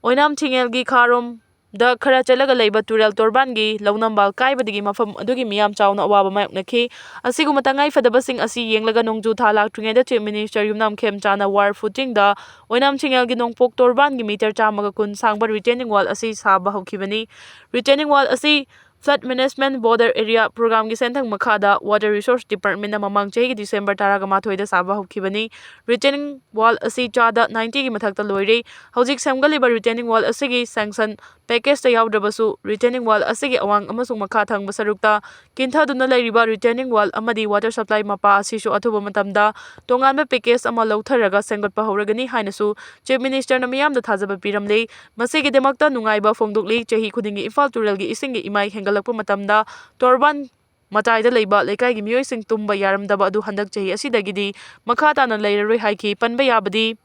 ꯑꯣꯏꯅꯥꯝ ꯊꯤꯡꯉꯦꯜꯒꯤ ꯈꯥꯔꯣꯝꯗ ꯈꯔ ꯆꯠꯂꯒ ꯂꯩꯕ ꯇꯨꯔꯦꯜ ꯇꯣꯔꯕꯥꯟꯒꯤ ꯂꯧꯅꯝꯕꯥꯜ ꯀꯥꯏꯕꯗꯒꯤ ꯃꯐꯝ ꯑꯗꯨꯒꯤ ꯃꯤꯌꯥꯝ ꯆꯥꯎꯅ ꯑꯋꯥꯕ ꯃꯥꯌꯣꯛꯅꯈꯤ꯫ ꯑꯁꯤꯒꯨꯝꯕ ꯇꯉꯥꯏꯐꯗꯕꯁꯤꯡ ꯑꯁꯤ ꯌꯦꯡꯂꯒ ꯅꯣꯡꯖꯨ ꯊꯥ ꯂꯥꯛꯇ꯭ꯔꯤꯉꯩꯗ Chief Minister ꯌꯨꯝꯅꯥꯝ ꯈꯦꯝꯆꯥꯅ war footing ꯗ ꯑꯣꯏꯅꯥꯝ ꯊꯤꯡꯉꯦꯜꯒꯤ ꯅꯣꯡꯄꯣꯛ ꯇꯣꯔꯕꯥꯟꯒꯤ meter ꯆꯥꯝꯃꯒ ꯀꯨꯟ ꯁꯥꯡꯕ retaining wall ꯑꯁꯤ ꯁꯥꯕ ꯍꯧꯈꯤꯕꯅꯤ꯫ Retaining wall ꯑꯁꯤ Flood Management Border Area Program ꯒꯤ ꯁꯦꯟꯊꯪ ꯃꯈꯥꯗ Water Resource Department ꯅ ꯃꯃꯥꯡ ꯆꯍꯤꯒꯤ December ꯇꯔꯥꯃꯥꯊꯣꯏꯗ ꯁꯥꯕ ꯍꯧꯈꯤꯕꯅꯤ꯫ Retaining wall ꯑꯁꯤ ꯆꯥꯗ ninety ꯒꯤ ꯃꯊꯛꯇ ꯂꯣꯏꯔꯦ꯫ ꯍꯧꯖꯤꯛ ꯁꯦꯝꯒꯠꯂꯤꯕ retaining wall ꯑꯁꯤꯒꯤ sanction package ꯇ ꯌꯥꯎꯗ꯭ꯔꯕꯁꯨ, retaining wall ꯑꯁꯤꯒꯤ ꯑꯋꯥꯡ ꯑꯃꯁꯨꯡ ꯃꯈꯥ ꯊꯪꯕ ꯁꯔꯨꯛꯇ ꯀꯤꯟꯊꯗꯨꯅ ꯂꯩꯔꯤꯕ retaining wall ꯑꯃꯗꯤ water supply ꯃꯄꯥ ꯑꯁꯤꯁꯨ ꯑꯊꯨꯕ ꯃꯇꯝꯗ ꯇꯣꯉꯥꯟꯕ package ꯑꯃ ꯂꯧꯊꯔꯒ ꯁꯦꯝꯒꯠꯄ ꯍꯧꯔꯒꯅꯤ ꯍꯥꯏꯅꯁꯨ Chief Minister ꯅ ꯃꯤꯌꯥꯝꯗ ꯊꯥꯖꯕ ꯄꯤꯔꯝꯂꯦ꯫ ꯃꯁꯤꯒꯤꯗꯃꯛꯇ ꯅꯨꯡꯉꯥꯏꯕ ꯐꯣꯡꯗꯣꯛꯂꯤ꯫ ꯆꯍꯤ ꯈꯨꯗꯤꯡꯒꯤ ꯏꯝꯐꯥꯜ ꯇꯨꯔꯦꯜꯒꯤ ꯏꯁꯤꯡꯒꯤ ꯏꯃꯥꯏ ꯍꯦꯟꯒꯠꯂꯛꯄ ꯃꯇꯝꯗ ꯇꯣꯔꯕꯥꯟ ꯃꯇꯥꯏꯗ ꯂꯩꯕ ꯂꯩꯀꯥꯏꯒꯤ ꯃꯤꯑꯣꯏꯁꯤꯡ ꯇꯨꯝꯕ ꯌꯥꯔꯝꯗꯕ ꯑꯗꯨ ꯍꯟꯗꯛ ꯆꯍꯤ ꯑꯁꯤꯗꯒꯤꯗꯤ ꯃꯈꯥ ꯇꯥꯅ ꯂꯩꯔꯔꯣꯏ ꯍꯥꯏꯈꯤ꯫ ꯄꯟꯕ ꯌꯥꯕꯗꯤ,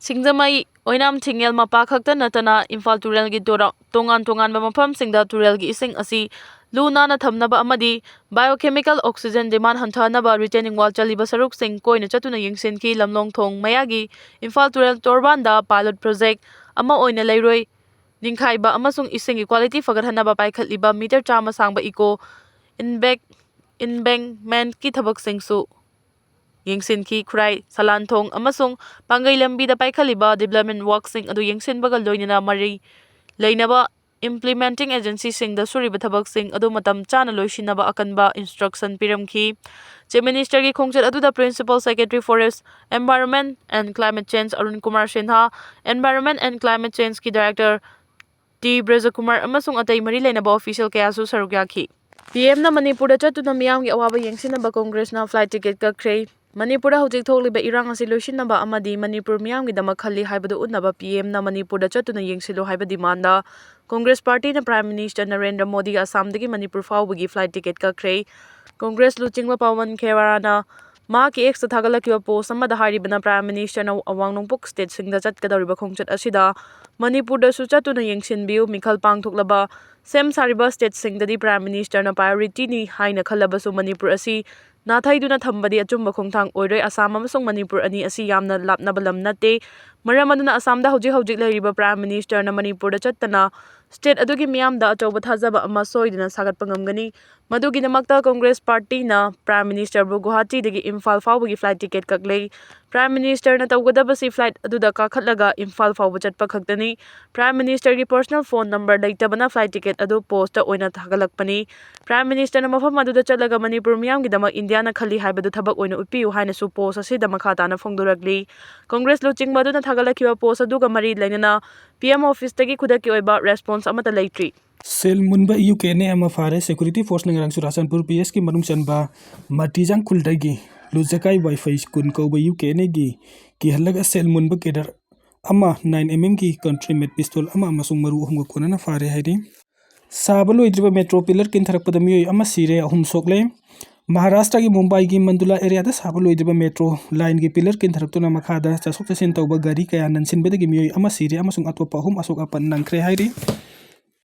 ꯁꯤꯡꯖꯃꯩ ꯑꯣꯏꯅꯥꯝ ꯊꯤꯡꯉꯦꯜ ꯃꯄꯥ ꯈꯛꯇ ꯅꯠꯇꯅ ꯏꯝꯐꯥꯜ ꯇꯨꯔꯦꯜꯒꯤ ꯇꯣꯔ-, ꯇꯣꯉꯥꯟ ꯇꯣꯉꯥꯟꯕ ꯃꯐꯝꯁꯤꯡꯗ ꯇꯨꯔꯦꯜꯒꯤ ꯏꯁꯤꯡ ꯑꯁꯤ ꯂꯨ ꯅꯥꯟꯅ ꯊꯝꯅꯕ ꯑꯃꯗꯤ biochemical oxygen demand ꯍꯟꯊꯍꯟꯅꯕ retaining wall ꯆꯜꯂꯤꯕ ꯁꯔꯨꯛꯁꯤꯡ ꯀꯣꯏꯅ ꯆꯠꯇꯨꯅ ꯌꯦꯡꯁꯤꯟꯈꯤ꯫ ꯂꯝꯂꯣꯡ ꯊꯣꯡ ꯃꯌꯥꯒꯤ ꯏꯝꯐꯥꯜ ꯇꯨꯔꯦꯜ ꯇꯣꯔꯕꯥꯟꯗ pilot project ꯑꯃ ꯑꯣꯏꯅ ꯂꯩꯔꯣꯏ ꯅꯤꯡꯈꯥꯏꯕ ꯑꯃꯁꯨꯡ ꯏꯁꯤꯡꯒꯤ quality ꯐꯒꯠꯍꯟꯅꯕ ꯄꯥꯏꯈꯠꯂꯤꯕ meter ꯆꯥꯝꯃ ꯁꯥꯡꯕ eco embank-, embankment ꯀꯤ ꯊꯕꯛꯁꯤꯡꯁꯨ ꯌꯦꯡꯁꯤꯟꯈꯤ꯫ ꯈꯨꯔꯥꯏ, ꯁꯂꯥꯟꯊꯣꯡ ꯑꯃꯁꯨꯡ ꯄꯥꯡꯒꯩ ꯂꯝꯕꯤꯗ ꯄꯥꯏꯈꯠꯂꯤꯕ development work ꯁꯤꯡ ꯑꯗꯨ ꯌꯦꯡꯁꯤꯟꯕꯒ ꯂꯣꯏꯅꯅ ꯃꯔꯤ ꯂꯩꯅꯕ implementing agency ꯁꯤꯡꯗ ꯁꯨꯔꯤꯕ ꯊꯕꯛꯁꯤꯡ ꯑꯗꯨ ꯃꯇꯝ ꯆꯥꯅ ꯂꯣꯏꯁꯤꯟꯅꯕ ꯑꯀꯟꯕ instruction ꯄꯤꯔꯝꯈꯤ꯫ Chief Minister ꯒꯤ ꯈꯣꯡꯆꯠ ꯑꯗꯨꯗ Principal Secretary Forest, Environment and Climate Change Arun Kumar Sinha, Environment and Climate Change ꯀꯤ Director ꯇꯤ ꯕ꯭ꯔꯖꯀꯨꯃꯥꯔ ꯑꯃꯁꯨꯡ ꯑꯇꯩ ꯃꯔꯤ ꯂꯩꯅꯕ ꯑꯣꯐꯤꯁꯤꯌꯦꯜ ꯀꯌꯥꯁꯨ ꯁꯔꯨꯛ ꯌꯥꯈꯤ꯫ ꯄꯤ ꯑꯦꯝꯅ ꯃꯅꯤꯄꯨꯔꯗ ꯆꯠꯇꯨꯅ ꯃꯤꯌꯥꯝꯒꯤ ꯑꯋꯥꯕ ꯌꯦꯡꯁꯤꯟꯅꯕ ꯀꯣꯡꯒ꯭ꯔꯦꯁꯅ ꯐ꯭ꯂꯥꯏꯠ ꯇꯤꯀꯦꯠ ꯀꯛꯈ꯭ꯔꯦ꯫ ꯃꯅꯤꯄꯨꯔꯗ ꯍꯧꯖꯤꯛ ꯊꯣꯛꯂꯤꯕ ꯏꯔꯥꯡ ꯑꯁꯤ ꯂꯣꯏꯁꯤꯟꯅꯕ ꯑꯃꯗꯤ ꯃꯅꯤꯄꯨꯔ ꯃꯤꯌꯥꯝꯒꯤꯗꯃꯛ ꯈꯜꯂꯤ ꯍꯥꯏꯕꯗꯨ ꯎꯠꯅꯕ ꯄꯤ ꯑꯦꯝꯅ ꯃꯅꯤꯄꯨꯔꯗ ꯆꯠꯇꯨꯅ ꯌꯦꯡꯁꯤꯜꯂꯨ ꯍꯥꯏꯕ ꯗꯤꯃꯥꯟꯗ ꯀꯣꯡꯒ꯭ꯔꯦꯁ ꯄꯥꯔꯇꯤꯅ ꯄ꯭ꯔꯥꯏꯝ ꯃꯤꯅꯤꯁꯇꯔ ꯅꯔꯦꯟꯗ꯭ꯔ ꯃꯣꯗꯤ ꯑꯁꯥꯝꯗꯒꯤ ꯃꯅꯤꯄꯨꯔ ꯐꯥꯎꯕꯒꯤ ꯐ꯭ꯂꯥꯏꯠ ꯇꯤꯀꯦꯠ ꯀꯛꯈ꯭ꯔꯦ꯫ ꯀꯣꯡꯒ꯭ꯔꯦꯁ ꯂꯨꯆꯤꯡꯕ ꯄꯋꯟ ꯈꯦꯔꯥꯅ ꯃꯍꯥꯛꯀꯤ ꯑꯦꯛꯁꯇ ꯊꯥꯒꯠꯂꯛꯈꯤꯕ ꯄꯣꯁ ꯑꯃꯗ ꯍꯥꯏꯔꯤꯕꯅ, ꯄ꯭ꯔꯥꯏꯝ ꯃꯤꯅꯤꯁꯇꯔꯅ ꯑꯋꯥꯡ ꯅꯣꯡꯄꯣꯛ ꯁ꯭ꯇꯦꯠꯁꯤꯡꯗ ꯆꯠꯀꯗꯧꯔꯤꯕ ꯈꯣꯡꯆꯠ ꯑꯁꯤꯗ ꯃꯅꯤꯄꯨꯔꯗꯁꯨ ꯆꯠꯇꯨꯅ ꯌꯦꯡꯁꯤꯟꯕꯤꯌꯨ, ꯃꯤꯈꯜ ꯄꯥꯡꯊꯣꯛꯂꯕ ꯁꯦꯝ ꯁꯥꯔꯤꯕ ꯁ꯭ꯇꯦꯠꯁꯤꯡꯗꯗꯤ ꯄ꯭ꯔꯥꯏꯝ ꯃꯤꯅꯤꯁꯇꯔꯅ ꯄ꯭ꯔꯥꯏꯌꯣꯔꯤꯇꯤꯅꯤ ꯍꯥꯏꯅ ꯈꯜꯂꯕꯁꯨ ꯃꯅꯤꯄꯨꯔ ꯑꯁꯤ ꯅꯥꯊꯩꯗꯨꯅ ꯊꯝꯕꯗꯤ ꯑꯆꯨꯝꯕ ꯈꯣꯡꯊꯥꯡ ꯑꯣꯏꯔꯣꯏ꯫ ꯑꯁꯥꯝ ꯑꯃꯁꯨꯡ ꯃꯅꯤꯄꯨꯔ ꯑꯅꯤ ꯑꯁꯤ ꯌꯥꯝꯅ ꯂꯥꯞꯅꯕ ꯂꯝ ꯅꯠꯇꯦ꯫ ꯃꯔꯝ ꯑꯗꯨꯅ ꯑꯁꯥꯝꯗ ꯍꯧꯖꯤꯛ ꯍꯧꯖꯤꯛ ꯂꯩꯔꯤꯕ ꯄ꯭ꯔꯥꯏꯝ ꯃꯤꯅꯤꯁꯇꯔꯅ ꯃꯅꯤꯄꯨꯔꯗ ꯆꯠꯇꯅ ꯁ꯭ꯇꯦꯠ ꯑꯗꯨꯒꯤ ꯃꯤꯌꯥꯝꯗ ꯑꯆꯧꯕ ꯊꯥꯖꯕ ꯑꯃ ꯁꯣꯏꯗꯅ ꯁꯥꯒꯠꯄ ꯉꯝꯒꯅꯤ꯫ ꯃꯗꯨꯒꯤꯗꯃꯛꯇ ꯀꯣꯡꯒ꯭ꯔꯦꯁ ꯄꯥꯔꯇꯤꯅ ꯄ꯭ꯔꯥꯏꯝ ꯃꯤꯅꯤꯁꯇꯔꯕꯨ ꯒꯨꯋꯥꯍꯥꯇꯤꯗꯒꯤ ꯏꯝꯐꯥꯜ ꯐꯥꯎꯕꯒꯤ ꯐ꯭ꯂꯥꯏꯠ ꯇꯤꯀꯦꯠ ꯀꯛꯂꯦ꯫ ꯄ꯭ꯔꯥꯏꯝ ꯃꯤꯅꯤꯁꯇꯔꯅ ꯇꯧꯒꯗꯕꯁꯤ ꯐ꯭ꯂꯥꯏꯠ ꯑꯗꯨꯗ ꯀꯥꯈꯠꯂꯒ ꯏꯝꯐꯥꯜ ꯐꯥꯎꯕ ꯆꯠꯄ ꯈꯛꯇꯅꯤ꯫ ꯄ꯭ꯔꯥꯏꯝ ꯃꯤꯅꯤꯁꯇꯔꯒꯤ ꯄꯔꯁꯣꯅꯦꯜ ꯐꯣꯟ ꯅꯝꯕꯔ ꯂꯩꯇꯕꯅ ꯐ꯭ꯂꯥꯏꯠ ꯇꯤꯀꯦꯠ ꯑꯗꯨ ꯄꯣꯁꯇ ꯑꯣꯏꯅ ꯊꯥꯒꯠꯂꯛꯄꯅꯤ꯫ ꯄ꯭ꯔꯥꯏꯝ ꯃꯤꯅꯤꯁꯇꯔꯅ ꯃꯐꯝ ꯑꯗꯨꯗ ꯆꯠꯂꯒ ꯃꯅꯤꯄꯨꯔ ꯃꯤꯌꯥꯝꯒꯤꯗꯃꯛ ꯏꯟꯗꯤꯌꯥꯅ ꯈꯜꯂꯤ ꯍꯥꯏꯕꯗꯨ ꯊꯕꯛ ꯑꯣꯏꯅ ꯎꯠꯄꯤꯌꯨ ꯍꯥꯏꯅꯁꯨ ꯄꯣꯁ ꯑꯁꯤꯗ ꯃꯈꯥ ꯇꯥꯅ ꯐꯣꯡꯗꯣꯔꯛꯂꯤ꯫ ꯀꯣꯡꯒ꯭ꯔꯦꯁ ꯂꯨꯆꯤꯡꯕ ꯑꯗꯨꯅ ꯊꯥꯒꯠꯂꯛꯈꯤꯕ ꯄꯣꯁ ꯑꯗꯨꯒ ꯃꯔꯤ ꯂꯩꯅꯅ ꯄꯤ ꯑꯦꯝ ꯑꯣꯐꯤꯁꯇꯒꯤ ꯈꯨꯗꯛꯀꯤ ꯑꯣꯏꯕ ꯔꯦꯁꯄꯣꯟꯁ ꯑꯃꯠꯇ ꯂꯩꯇ꯭ꯔꯤ꯫ ꯁꯦꯜ ꯃꯨꯟꯕ ꯌꯨ ꯀꯦ ꯑꯦꯟ ꯑꯦ ꯑꯃ ꯐꯥꯔꯦ꯫ ꯁꯦꯀ꯭ꯌꯨꯔꯤꯇꯤ ꯐꯣꯔꯁꯅ ꯉꯔꯥꯡ ꯆꯨꯔꯥꯆꯥꯟꯄꯨꯔ ꯄꯤ ꯑꯦꯁꯀꯤ ꯃꯅꯨꯡ ꯆꯟꯕ ꯃꯇꯤꯖꯥꯡ ꯈꯨꯜꯗꯒꯤ ꯂꯨꯖꯀꯥꯏ ꯋꯥꯏꯐꯩ ꯀꯨꯟ ꯀꯧꯕ ꯌꯨ ꯀꯦ ꯑꯦꯟ ꯑꯦꯒꯤ ꯀꯤꯍꯜꯂꯒ ꯁꯦꯜ ꯃꯨꯟꯕ ꯀꯦꯗꯔ ꯑꯃ, ꯅꯥꯏꯟ ꯑꯦꯝ ꯑꯦꯝꯒꯤ ꯀꯟꯇ꯭ꯔꯤ ꯃꯦꯠ ꯄꯤꯁꯇꯣꯜ ꯑꯃ ꯑꯃꯁꯨꯡ ꯃꯔꯨ ꯑꯍꯨꯝꯒ ꯀꯣꯟꯅꯅ ꯐꯥꯔꯦ ꯍꯥꯏꯔꯤ꯫ ꯁꯥꯕ ꯂꯣꯏꯗ꯭ꯔꯤꯕ ꯃꯦꯇ꯭ꯔꯣ ꯄꯤꯂꯔ ꯀꯤꯟꯊꯔꯛꯄꯗ ꯃꯤꯑꯣꯏ ꯑꯃ ꯁꯤꯔꯦ, ꯑꯍꯨꯝ ꯁꯣꯛꯂꯦ꯫ ꯃꯍꯥꯔꯥꯁꯇ꯭ꯔꯒꯤ ꯃꯨꯝꯕꯥꯏꯒꯤ ꯃꯟꯗꯨꯂꯥ ꯑꯦꯔꯤꯌꯥꯗ ꯁꯥꯕ ꯂꯣꯏꯗ꯭ꯔꯤꯕ ꯃꯦꯇ꯭ꯔꯣ ꯂꯥꯏꯟꯒꯤ ꯄꯤꯂꯔ ꯀꯤꯟꯊꯔꯛꯇꯨꯅ ꯃꯈꯥꯗ ꯆꯠꯊꯣꯛ ꯆꯠꯁꯤꯟ ꯇꯧꯕ ꯒꯥꯔꯤ ꯀꯌꯥ ꯅꯟꯁꯤꯟꯕꯗꯒꯤ ꯃꯤꯑꯣꯏ ꯑꯃ ꯁꯤꯔꯦ ꯑꯃꯁꯨꯡ ꯑꯇꯣꯞꯄ ꯑꯍꯨꯝ ꯑꯁꯣꯛ ꯑꯄꯟ ꯅꯪꯈ꯭ꯔꯦ ꯍꯥꯏꯔꯤ꯫